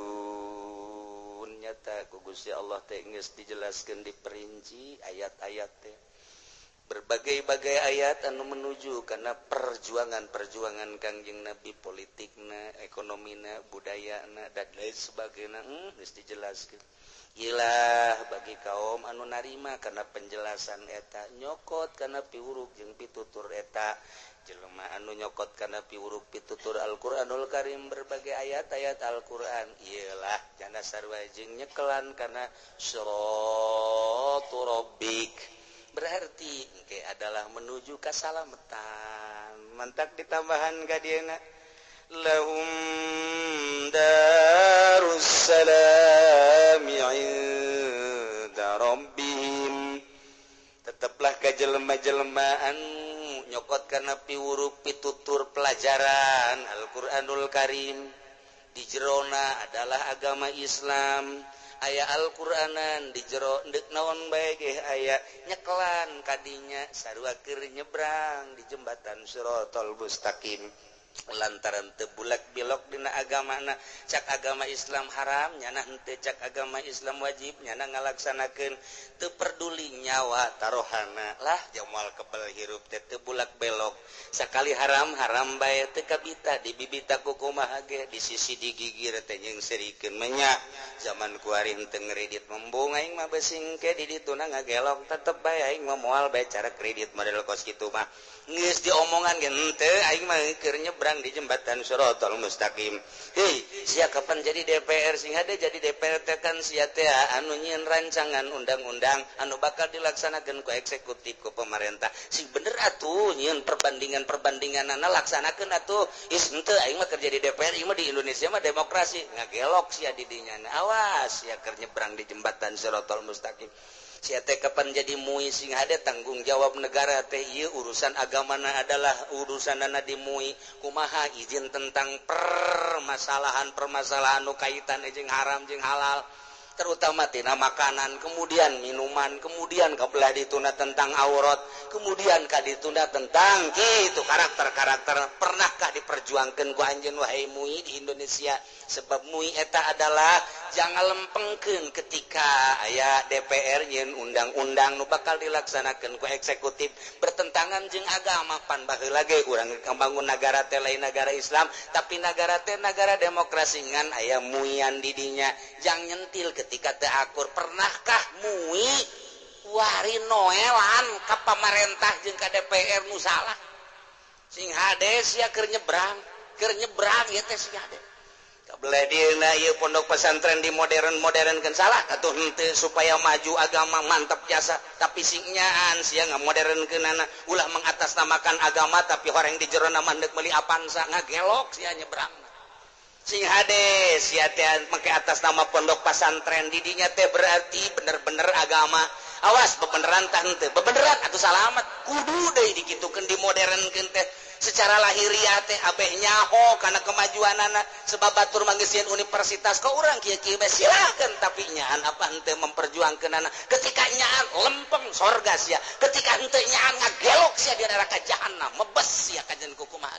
Nyata ku Gusti Allah teh geus dijelaskeun, diperinci ayat-ayat teh, berbagai-bagai ayat anu menuju karena perjuangan-perjuangan Kangjeng Nabi, politikna, ekonomina, budayana, dan lain sebagainya, geus dijelaskeun. Ilah bagi kaum anu narima karena penjelasan eta, nyokot karena piwuruk jeung pitutur eta, jelema anu nyokot karena piwuruk pitutur Al-Qur'anul Karim, berbagai ayat-ayat Al-Qur'an, iyalah jana sarua jeung nyekelan karena siratu rabbik, berarti engke adalah menuju keselamatan. Mantak ditambahan ka dieuna, lahum darussalam inda rabbihim. Tetaplah ka jelema-jelema anu nyokot kana piwuruk pitutur pelajaran Al-Qur'anul Karim, di jerona adalah agama Islam, aya Al-Qur'anan di jero, ndek naon bae ge aya, nyekelan kadinya, sarua keur nyebrang di jembatan Siratal Mustaqim, lantaran teu bulak belok dina agamana. Cak agama Islam haram, nyana henteu, cak agama Islam wajib, nyana ngalaksanakeun, teu peduli nyawa tarohana lah, jamal kebel hirup teh teu bulak belok. Sakali haram, haram bae, teu kabita dibibita ku kumaha ge, di sisi digigir teh jeung serikeun menya. Zaman kuari henteu ngredit, embung aing mah, besing ke di dituna ngagelok, tetep bae aing mah moal bae cara kredit model kos kitu mah. Geus diomongan ge henteu, aing mah keur nyebrang di jembatan Siratal Mustaqim. Hei sia, kapan jadi DPR? Sing hade jadi DPR teh kan sia teh anu nyieun rancangan undang-undang anu bakal dilaksanakeun ku eksekutif, ku pemerintah. Sing bener atuh nyieun perbandingan-perbandinganana, laksanakeun atuh. Is henteu, aing mah kerja di DPR, aing mah di Indonesia mah demokrasi. Ngagelok sia di dinya. Awas sia keur nyebrang di jembatan Siratal Mustaqim. Sia teh kapan jadi MUI? Sing hade tanggung jawab negara teh ieu urusan agamana adalah urusanana di MUI. Kumaha izin tentang permasalahan-permasalahan nu kaitan jeung haram jeung halal, terutama tina makanan, kemudian minuman, kemudian kebelah dituna tentang aurat, kemudian kadituna tentang gitu karakter-karakter. Pernahkah diperjuangkan ku anjeun, wahai MUI di Indonesia? Sebab MUI eta adalah jangan lempengkeun ketika aya DPR nyieun undang-undang nu bakal dilaksanakeun ku eksekutif bertentangan jeung agama. Pan baheula ge urang bangun negara teh lain negara Islam, tapi negara teh negara demokrasi, ngan aya MUI-an di dinya jang nyentil ketika teu akur. Pernahkah MUI wari noelan ka pamarentah jeung ka DPR nu salah? Sing hade sia keur nyebrang, keur nyebrang ieu teh, sing hade. Kabelah dieuna ieu pondok pesantren di modern-modern kan salah atuh henteu supaya maju agama mantap jasa, tapi sing nyaan sia ngamodernkeunana ulah mengatasnamakan agama tapi horeng di jerona mah deuk meuli Avanza ngagelok sia nyebrang. Sing hade sia teh make atas nama pondok pesantren di dinya teh berarti bener-bener agama. Awas bebeneran tah henteu, bebeneran atuh salamet kudu deui dikitukeun di modernkeun teh. Secara lahiriah teh abeh nyaho karena kemajuanana sebab batur manggesian universitas kok urang kieu-kieu bae silakeun tapi nyaan apa henteu memperjuangkeunana ketika nyaan lempeng sorga sia, ketika henteu nyaan ngagelok sia di neraka jahanam mebes sia kajen kukumaha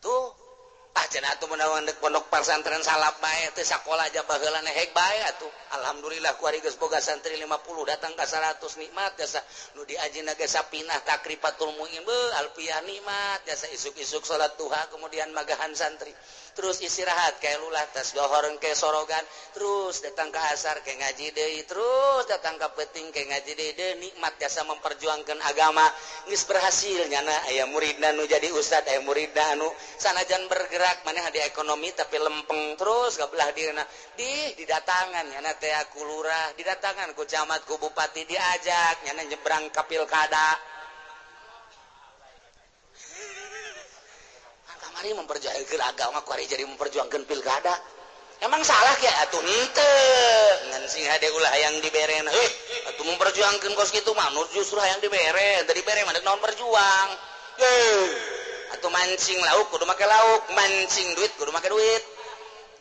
tuh. Ah cenah atuh menawan deuk pondok pesantren salap bae teh sakola aja baheula hek bae atuh. Alhamdulillah kuari geus boga santri 50 datang ka 100 nikmat jasa nu diajina ge sapinah takrifatul muin beuh alfiah nikmat jasa isuk-isuk salat duha kemudian magahan santri terus istirahat kayak lulah tas lohor ke sorogan terus datang ke asar ke ngaji deui terus datang ke peting ke ngaji deui nikmat jasa memperjuangkan agama geus berhasil nyana aya muridna nu jadi ustad aya muridna anu sanajan bergerak maneh di ekonomi tapi lempeng terus kabelah dieuna di didatangan nyana teh ku lurah didatangan ku camat ku bupati diajak nyana nyebrang ka pilkada. Kamari memperjuangkan agama kuari jadi memperjuangkan pilkada. Emang salah ya atuh henteu ngan sing hade ulah hayang dibere heuh atuh memperjuangkan kos kitu mah nu justru hayang dibere teu dibere mah naon berjuang. Atuh mancing lauk kudu make lauk, mancing duit kudu make duit.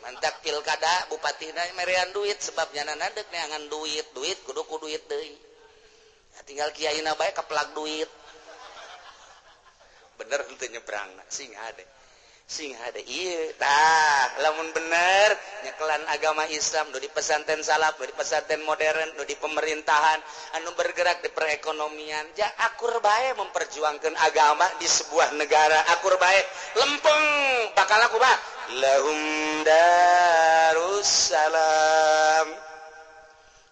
Mantak pilkada bupatina merean duit sebab nyana deuk neangan duit, duit kudu ku duit deui. Nah, tinggal kiaina bae kepelak duit. Bener henteu nyebrang sing hade. Sing hade ieu tah lamun bener nyekelan agama Islam nu di pesantren salaf, nu di pesantren modern, nu di pemerintahan anu bergerak di perekonomian ja akur bae memperjuangkan agama di sebuah negara akur bae lempeng bakal aku bah lahum darussalam.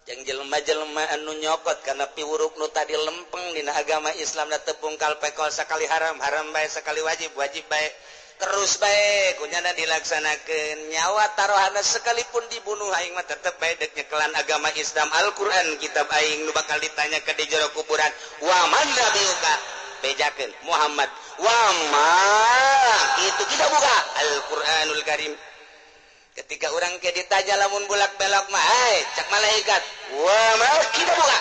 Jeung jelema-jelema anu nyokot kana piwuruk nu tadi lempeng dina agama Islam da teu pungkal pekol sakali haram haram bae sakali wajib wajib bae terus bae kunyana dilaksanakeun nyawa taruhana sekalipun dibunuh aing mah tetep bae deuk nyekelan agama Islam Al-Qur'an kitab aing nu bakal ditanya ke di jero kuburan wa man nabiyuka bejakeun Muhammad wa ma itu kita buka Al-Qur'anul Karim. Ketika orang ke ditanya lamun bolak-belok mah hai cak malaikat wa ma kita buka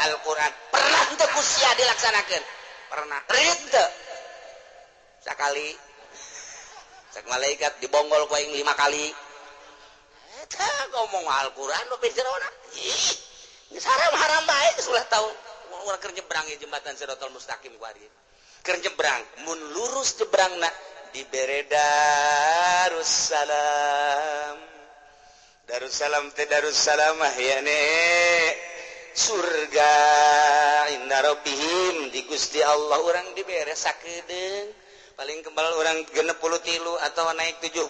Al-Qur'an pernah teu ku sia dilaksanakeun pernah rit teu sakali cak malaikat dibonggol ku aing 5 kali eta ngomong Al-Qur'an nu jerona ih geus haram-haram bae geus ulah tau urang keur nyebrang jembatan Siratal Mustaqim ku ari keur nyebrang mun lurus nyebrangna dibere Darussalam. Darussalam teh Darussalamah ya nek surga inna rabbihim di Gusti Allah urang dibere sakedeung paling kebal orang 63 atau naik 70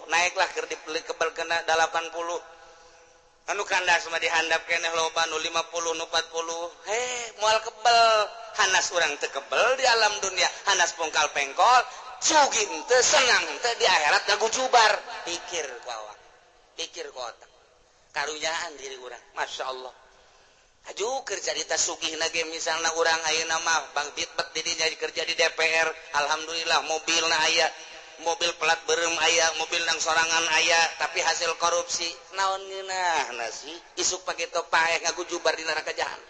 naiklah keur dibeli kebal kena 80 anu kandas mah dihandap keneh loba nu 50 nu 40 heh moal kebal hanas urang teu kebal di alam dunia hanas pungkal pengkol sugih teu senang teu di akhirat ngagujubar pikir ku awak pikir ku otak karunyaan diri urang Masya Allah. Aju kerja di tasugihna ge misalna urang ayeuna mah bang bitbet di dinya kerja di DPR alhamdulillah mobilna aya mobil pelat beureum aya mobil nang sorangan aya tapi hasil korupsi naon ngeunahna sih isuk pageto paeh ngagujubar di neraka jahanam.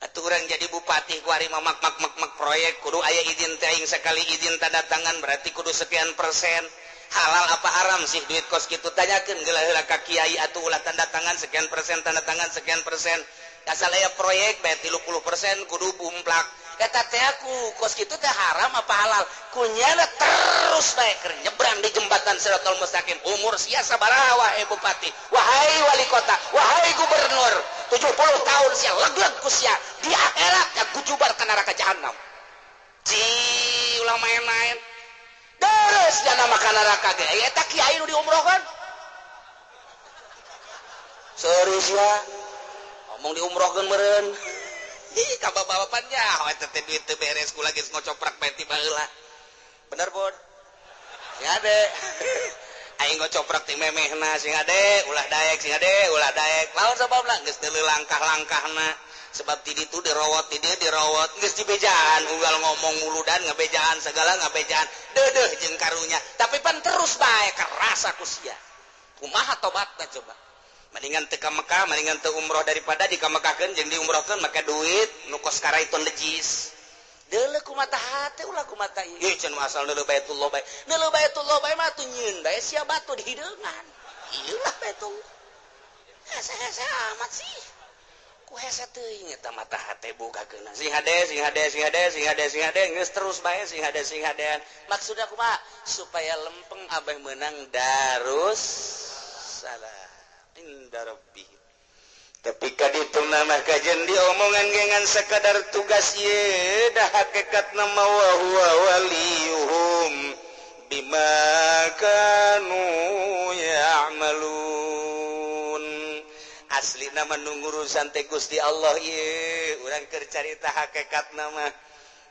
Atuh urang jadi bupati ku ari mah mak mak mak mak proyek kudu aya izin teh aing sakali izin tanda tangan berarti kudu sekian persen halal apa haram sih duit kos kitu tanyakeun geula heula ka kiai atuh ulah tanda tangan sekian persen tanda tangan sekian persen asal aya proyek bae 30% kudu bumplak eta teh aku kos kitu teh haram apa halal kunyana terus bae keur nyebrang di jembatan Siratal Mustaqim umur sia sabaraha wahai bupati wahai wali kota wahai gubernur 70 tahun sia legleg ku sia di akhirat kagujubar ka neraka jahanam ci ulah main-main terus dana makan neraka ge eta kiai nu diumrohkeun serius ya ngomong diumrohkeun meureun ih ka bapak-bapak nyaho eta teh duit teu beres kula geus ngocoprak bae ti baheula bener bod ya de Aing ngocoprak ti memehna sing ade ulah daek sing ade ulah daek. Lawan sababna geus deuleu langkah-langkahna. Sebab ti ditu dirowot ti dieu dirowot geus dibejaan unggal ngomong muludan ngabejaan segala ngabejaan deudeuh jeung karunya. Tapi pan terus bae kerasa ku sia. Kumaha tobatna coba? Mendingan teu ka Mekah, mendingan teu umroh daripada dikamekahkeun jeung diumrohkeun make duit nu kos karaiton lejis. Deuleu ku mata hate ulah ku mata ieu. Ih cenah asal deuleu Baitullah bae. Deuleu Baitullah bae mah atuh nyieun bae sia batu di hideungan. Ieu lah Baitullah. Hese-hese amat sih. Ku hese teuing eta mata hate bukakeun. Sing hade, sing hade, sing hade, sing hade, sing hade geus terus bae sing hade, sing hadean. Maksudna kumaha? Supaya lempeng abeh meunang Darus Salam inda rabbih. Tapi kaditu nama kajian diomongan gengan sekadar tugas ye dah hakikat nama wa huwa waliyuhum bima kanu ya'malun. Asli nama nungurusan teh Gusti Allah ye urang keur carita hakikat nama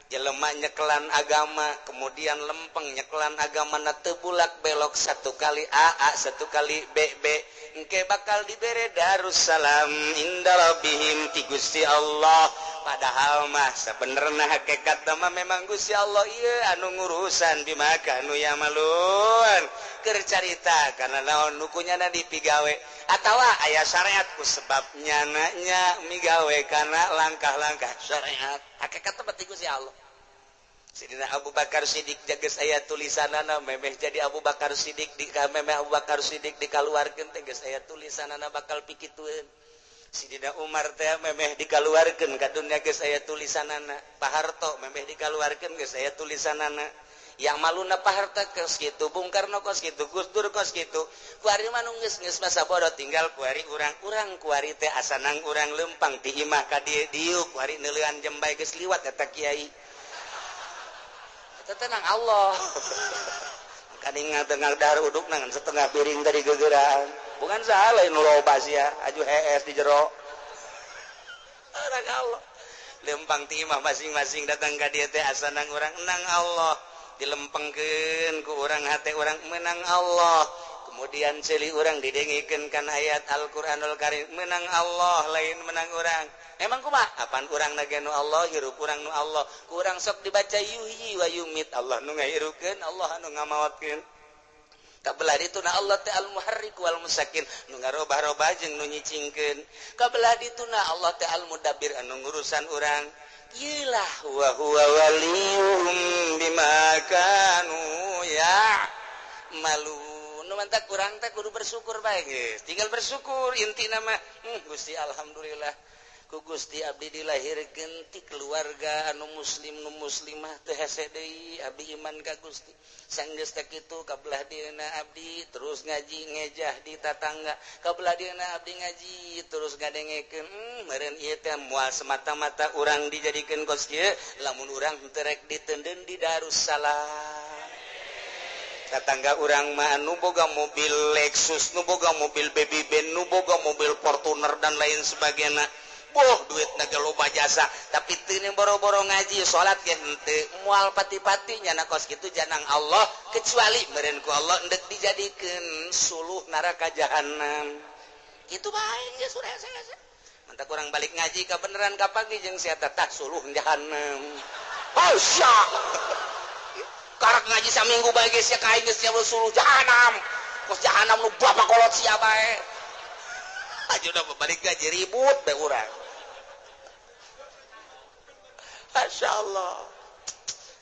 jelema nyekelan agama kemudian lempeng nyekelan agama na teu bulak belok satu kali A A satu kali B B engke bakal dibere Darussalam inda rabbihim ti Gusti Allah. Padahal mah sabenerna hakikat mah memang Gusti Allah ieu anu ngurusan bima kanu yamalun. Keur carita karena naon nu kunyana dipigawe atawa aya syariat ku sebab nyana nya migawe kana langkah-langkah syariat. Hakikat mah ti Gusti Allah. Sidina Abu Bakar Siddiq jages aya tulisanana memeh jadi Abu Bakar Siddiq di memeh Abu Bakar Siddiq dikaluarkeun teh geus aya tulisanana bakal pikitueun. Sidina Umar teh memeh dikaluarkeun ka dunya geus aya tulisanana. Pak Harto memeh dikaluarkeun geus aya tulisanana. Yang maluna Pak Harto kos kitu, Bung Karno kos kitu, Gus Dur kos kitu. Kuari mah nu geus masa bodoh tinggal kuari urang-urang kuari teh asanang urang lempang ti imah ka dieu diuk kuari neuleuan jembai geus liwat eta kiai. Tenang Allah. Kaninga tengah dahar uduk nangan setengah piring tadi gegeraan. Bukan salah nu loba sia, aju hees di jero. Orang Allah. Lempang ti imah masing-masing datang ka dieu teh asanang urang menang Allah. Dilempengkeun ku urang hate urang menang Allah. Kemudian ceuli urang didengikeun kana ayat Al-Qur'anul Karim menang Allah lain menang urang. Emang kumaha? Apan urang nage nu Allah, hirup urang nu Allah. Ku urang sok dibaca yuhyi wa yumit, Allah nu ngahirukeun, Allah anu ngamaotkeun. Kabelah dituna Allah teh al-muharrik wal musakin, nu ngarobah-robah jeung nu nyicingkeun. Kabelah dituna Allah teh al-mudabbir anu ngurusan urang. Iyalah wa huwa waliyuhum bima kanu ya'malun. Nu mantak urang teh kudu bersyukur bae geus. Tinggal bersyukur intina mah. Gusti alhamdulillah. Ku Gusti abdi dilahirkeun ti keluarga anu muslim nu muslimah teu hese deui abdi iman ka Gusti. Sanggeus teh kitu kabelah dieuna abdi terus ngaji ngejah di tatangga. Kabelah dieuna abdi ngaji terus ngadengekeun meureun ieu teh moal semata-mata urang dijadikeun kos kieu lamun urang teu rek diteundeun di Darussalam. Tatangga urang mah anu boga mobil Lexus, nu boga mobil Baby Benz, nu boga mobil Fortuner dan lain sebagainya. Boh duit naga loba jasa tapi teu boro-boro ngaji salat ge henteu moal pati-pati nyana kos kitu janang Allah kecuali meureun ku Allah endek dijadikeun suluh neraka jahanam. Kitu bae geus urang hese. Mantak urang balik ngaji ka beneran ka pagi jeung sia tah suluh jahanam. Oh sia. Karak ngaji saminggu bae geus sia ka aing geus sia suluh jahanam. Kos jahanam nu bapak kolot sia bae. Aja udah balik ngaji ribut bae urang. Masya Allah.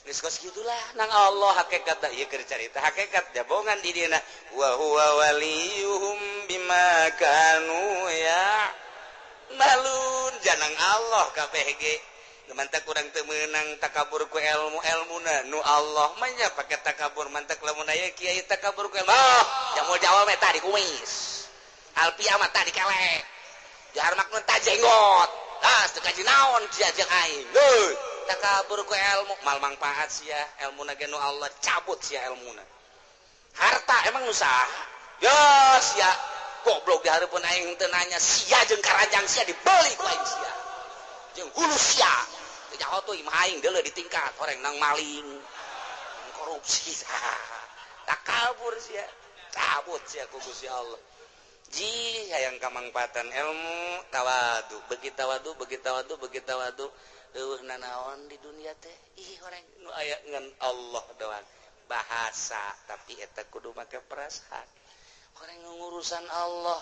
Geus kos gitulah nang Allah hakikat dah ieu keur carita hakikat jabongan di dieuna wa huwa waliyuhum bima kanu ya'malun. Janang Allah kabeh ge. Mantak urang teu meunang takabur ku ilmu-ilmuna nu Allah mah nya pake takabur mantak lamun aya kiai takabur ku ilmu. Oh, jamul jawab eta di kumis. Alpia mah tadi kelek. Jahar maknun ta jenggot. Ah, teu kaji naon sia jeung aing. Heuh, takabur ku ilmu mal mangpaat sia, ilmuna ge nu Allah cabut sia ilmuna. Harta emang nu saha? Ya sia, goblok di hareupeun aing teu nanya sia jeung karajang sia dibeli ku aing sia. Jeung hulu sia. Teu nyaho tuh imah aing deuleu ditingkat horeng nang maling. Korupsi. Takabur sia. Cabut sia ku Gusti Allah. Ji hayang kamangpaatan ilmu tawadu, beuki tawadu, beuki tawadu, beuki tawadu. Eueuh nanaon di dunia teh? Ih orang nu aya ngan Allah doang. Bahasa tapi eta kudu make perasaan. Orang ngurusan Allah,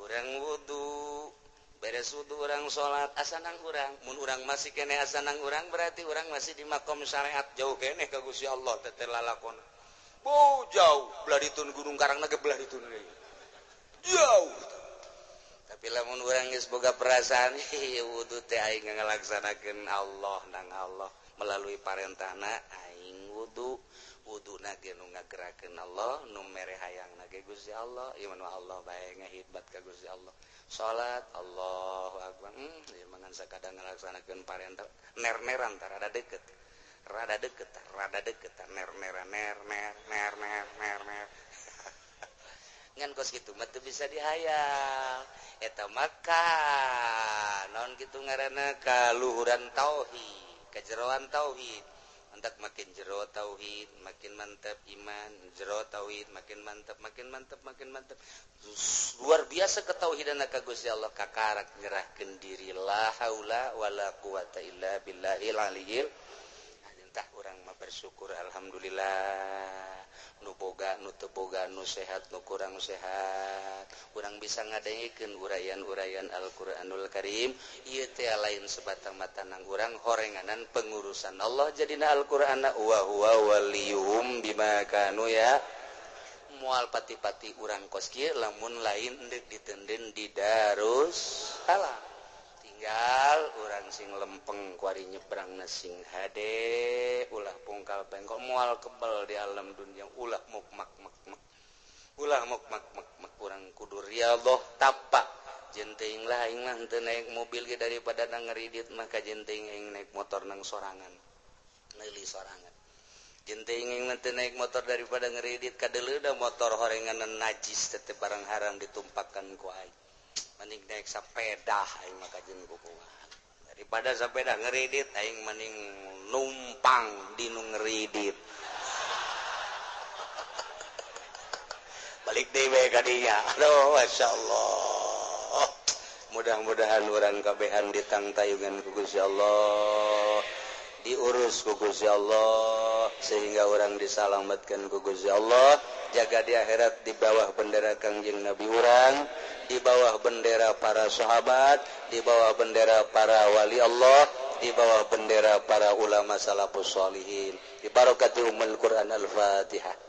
urang wudu, beres wudu urang salat asanang urang. Mun urang masih keneh asanang urang berarti urang masih di makom syariat jauh keneh ka Gusti Allah teh teh lalakon. Bo jauh belah ditun Gunung Karang ge belah ditun deui. Jauh. Tapi lamun urang geus boga perasaan wudu teh aing ngalaksanakeun Allah nang Allah melalui parentahna aing wudu. Wuduna ge nu ngagerakeun Allah, nu mere hayangna ge Gusti Allah, ieu mah Allah bae ngahidmat ka Gusti Allah. Salat Allahu akbar. Ieu mah ngan sakadang ngalaksanakeun parentah ner-neran tah rada deket. Rada deket, rada deket, ner-neran ner ner ner ner ner ner. Ngan kos kitu mah teu bisa dihayal. Eta maka naon kitu ngaranna kaluhuran tauhid, kajeroan tauhid. Mantak makin jero tauhid, makin mantap iman, jero tauhid makin mantap, makin mantap, makin mantap. Luar biasa ketauhidan ka Gusti Allah kakarak nyerahkeun diri la haula wala quwata illa billahil aliyil. Entah urang mah bersyukur alhamdulillah. Nu boga, nu teu boga, nu sehat, nu kurang sehat. Urang bisa ngadengikeun uraian-uraian Al-Qur'anul Karim. Ieu teh lain sebatang mata nang urang horenganan pengurusan Allah jadina Al-Qur'ana wa huwa waliyuhum bima kanu ya. Moal pati-pati urang kos kieu lamun lain deuk ditenden di Darus Salam. Tinggal urang sing lempeng kuari nyebrangna sing hade ulah pungkal pengkok moal kebal di alam dunia ulah mukmak mak mak ulah mukmak mak mak urang kudu riyadhah tapak jeung teuing lah aing mah henteu naik mobil ge daripada nang ngeridit mah kajen teuing aing naik motor nang sorangan meuli sorangan jeung teuing aing mah teu naik motor daripada ngeridit kadeuleuda motor horengan najis teh barang haram ditumpakan ku aing mending naik sepeda aing mah kajen kukumaha daripada sepeda ngeridit aing mending numpang di nu ngeridit balik deui we ka dinya. Aduh masyaallah, mudah-mudahan urang kabehan ditangtayungan ku Gusti Allah, diurus ku Gusti Allah sehingga orang disalamatkan ku Gusti Allah, jaga di akhirat di bawah bendera Kangjeng Nabi urang, di bawah bendera para sahabat, di bawah bendera para wali Allah, di bawah bendera para ulama salafus sholihin. Bi barakati ummul Quran. Al-Fatihah.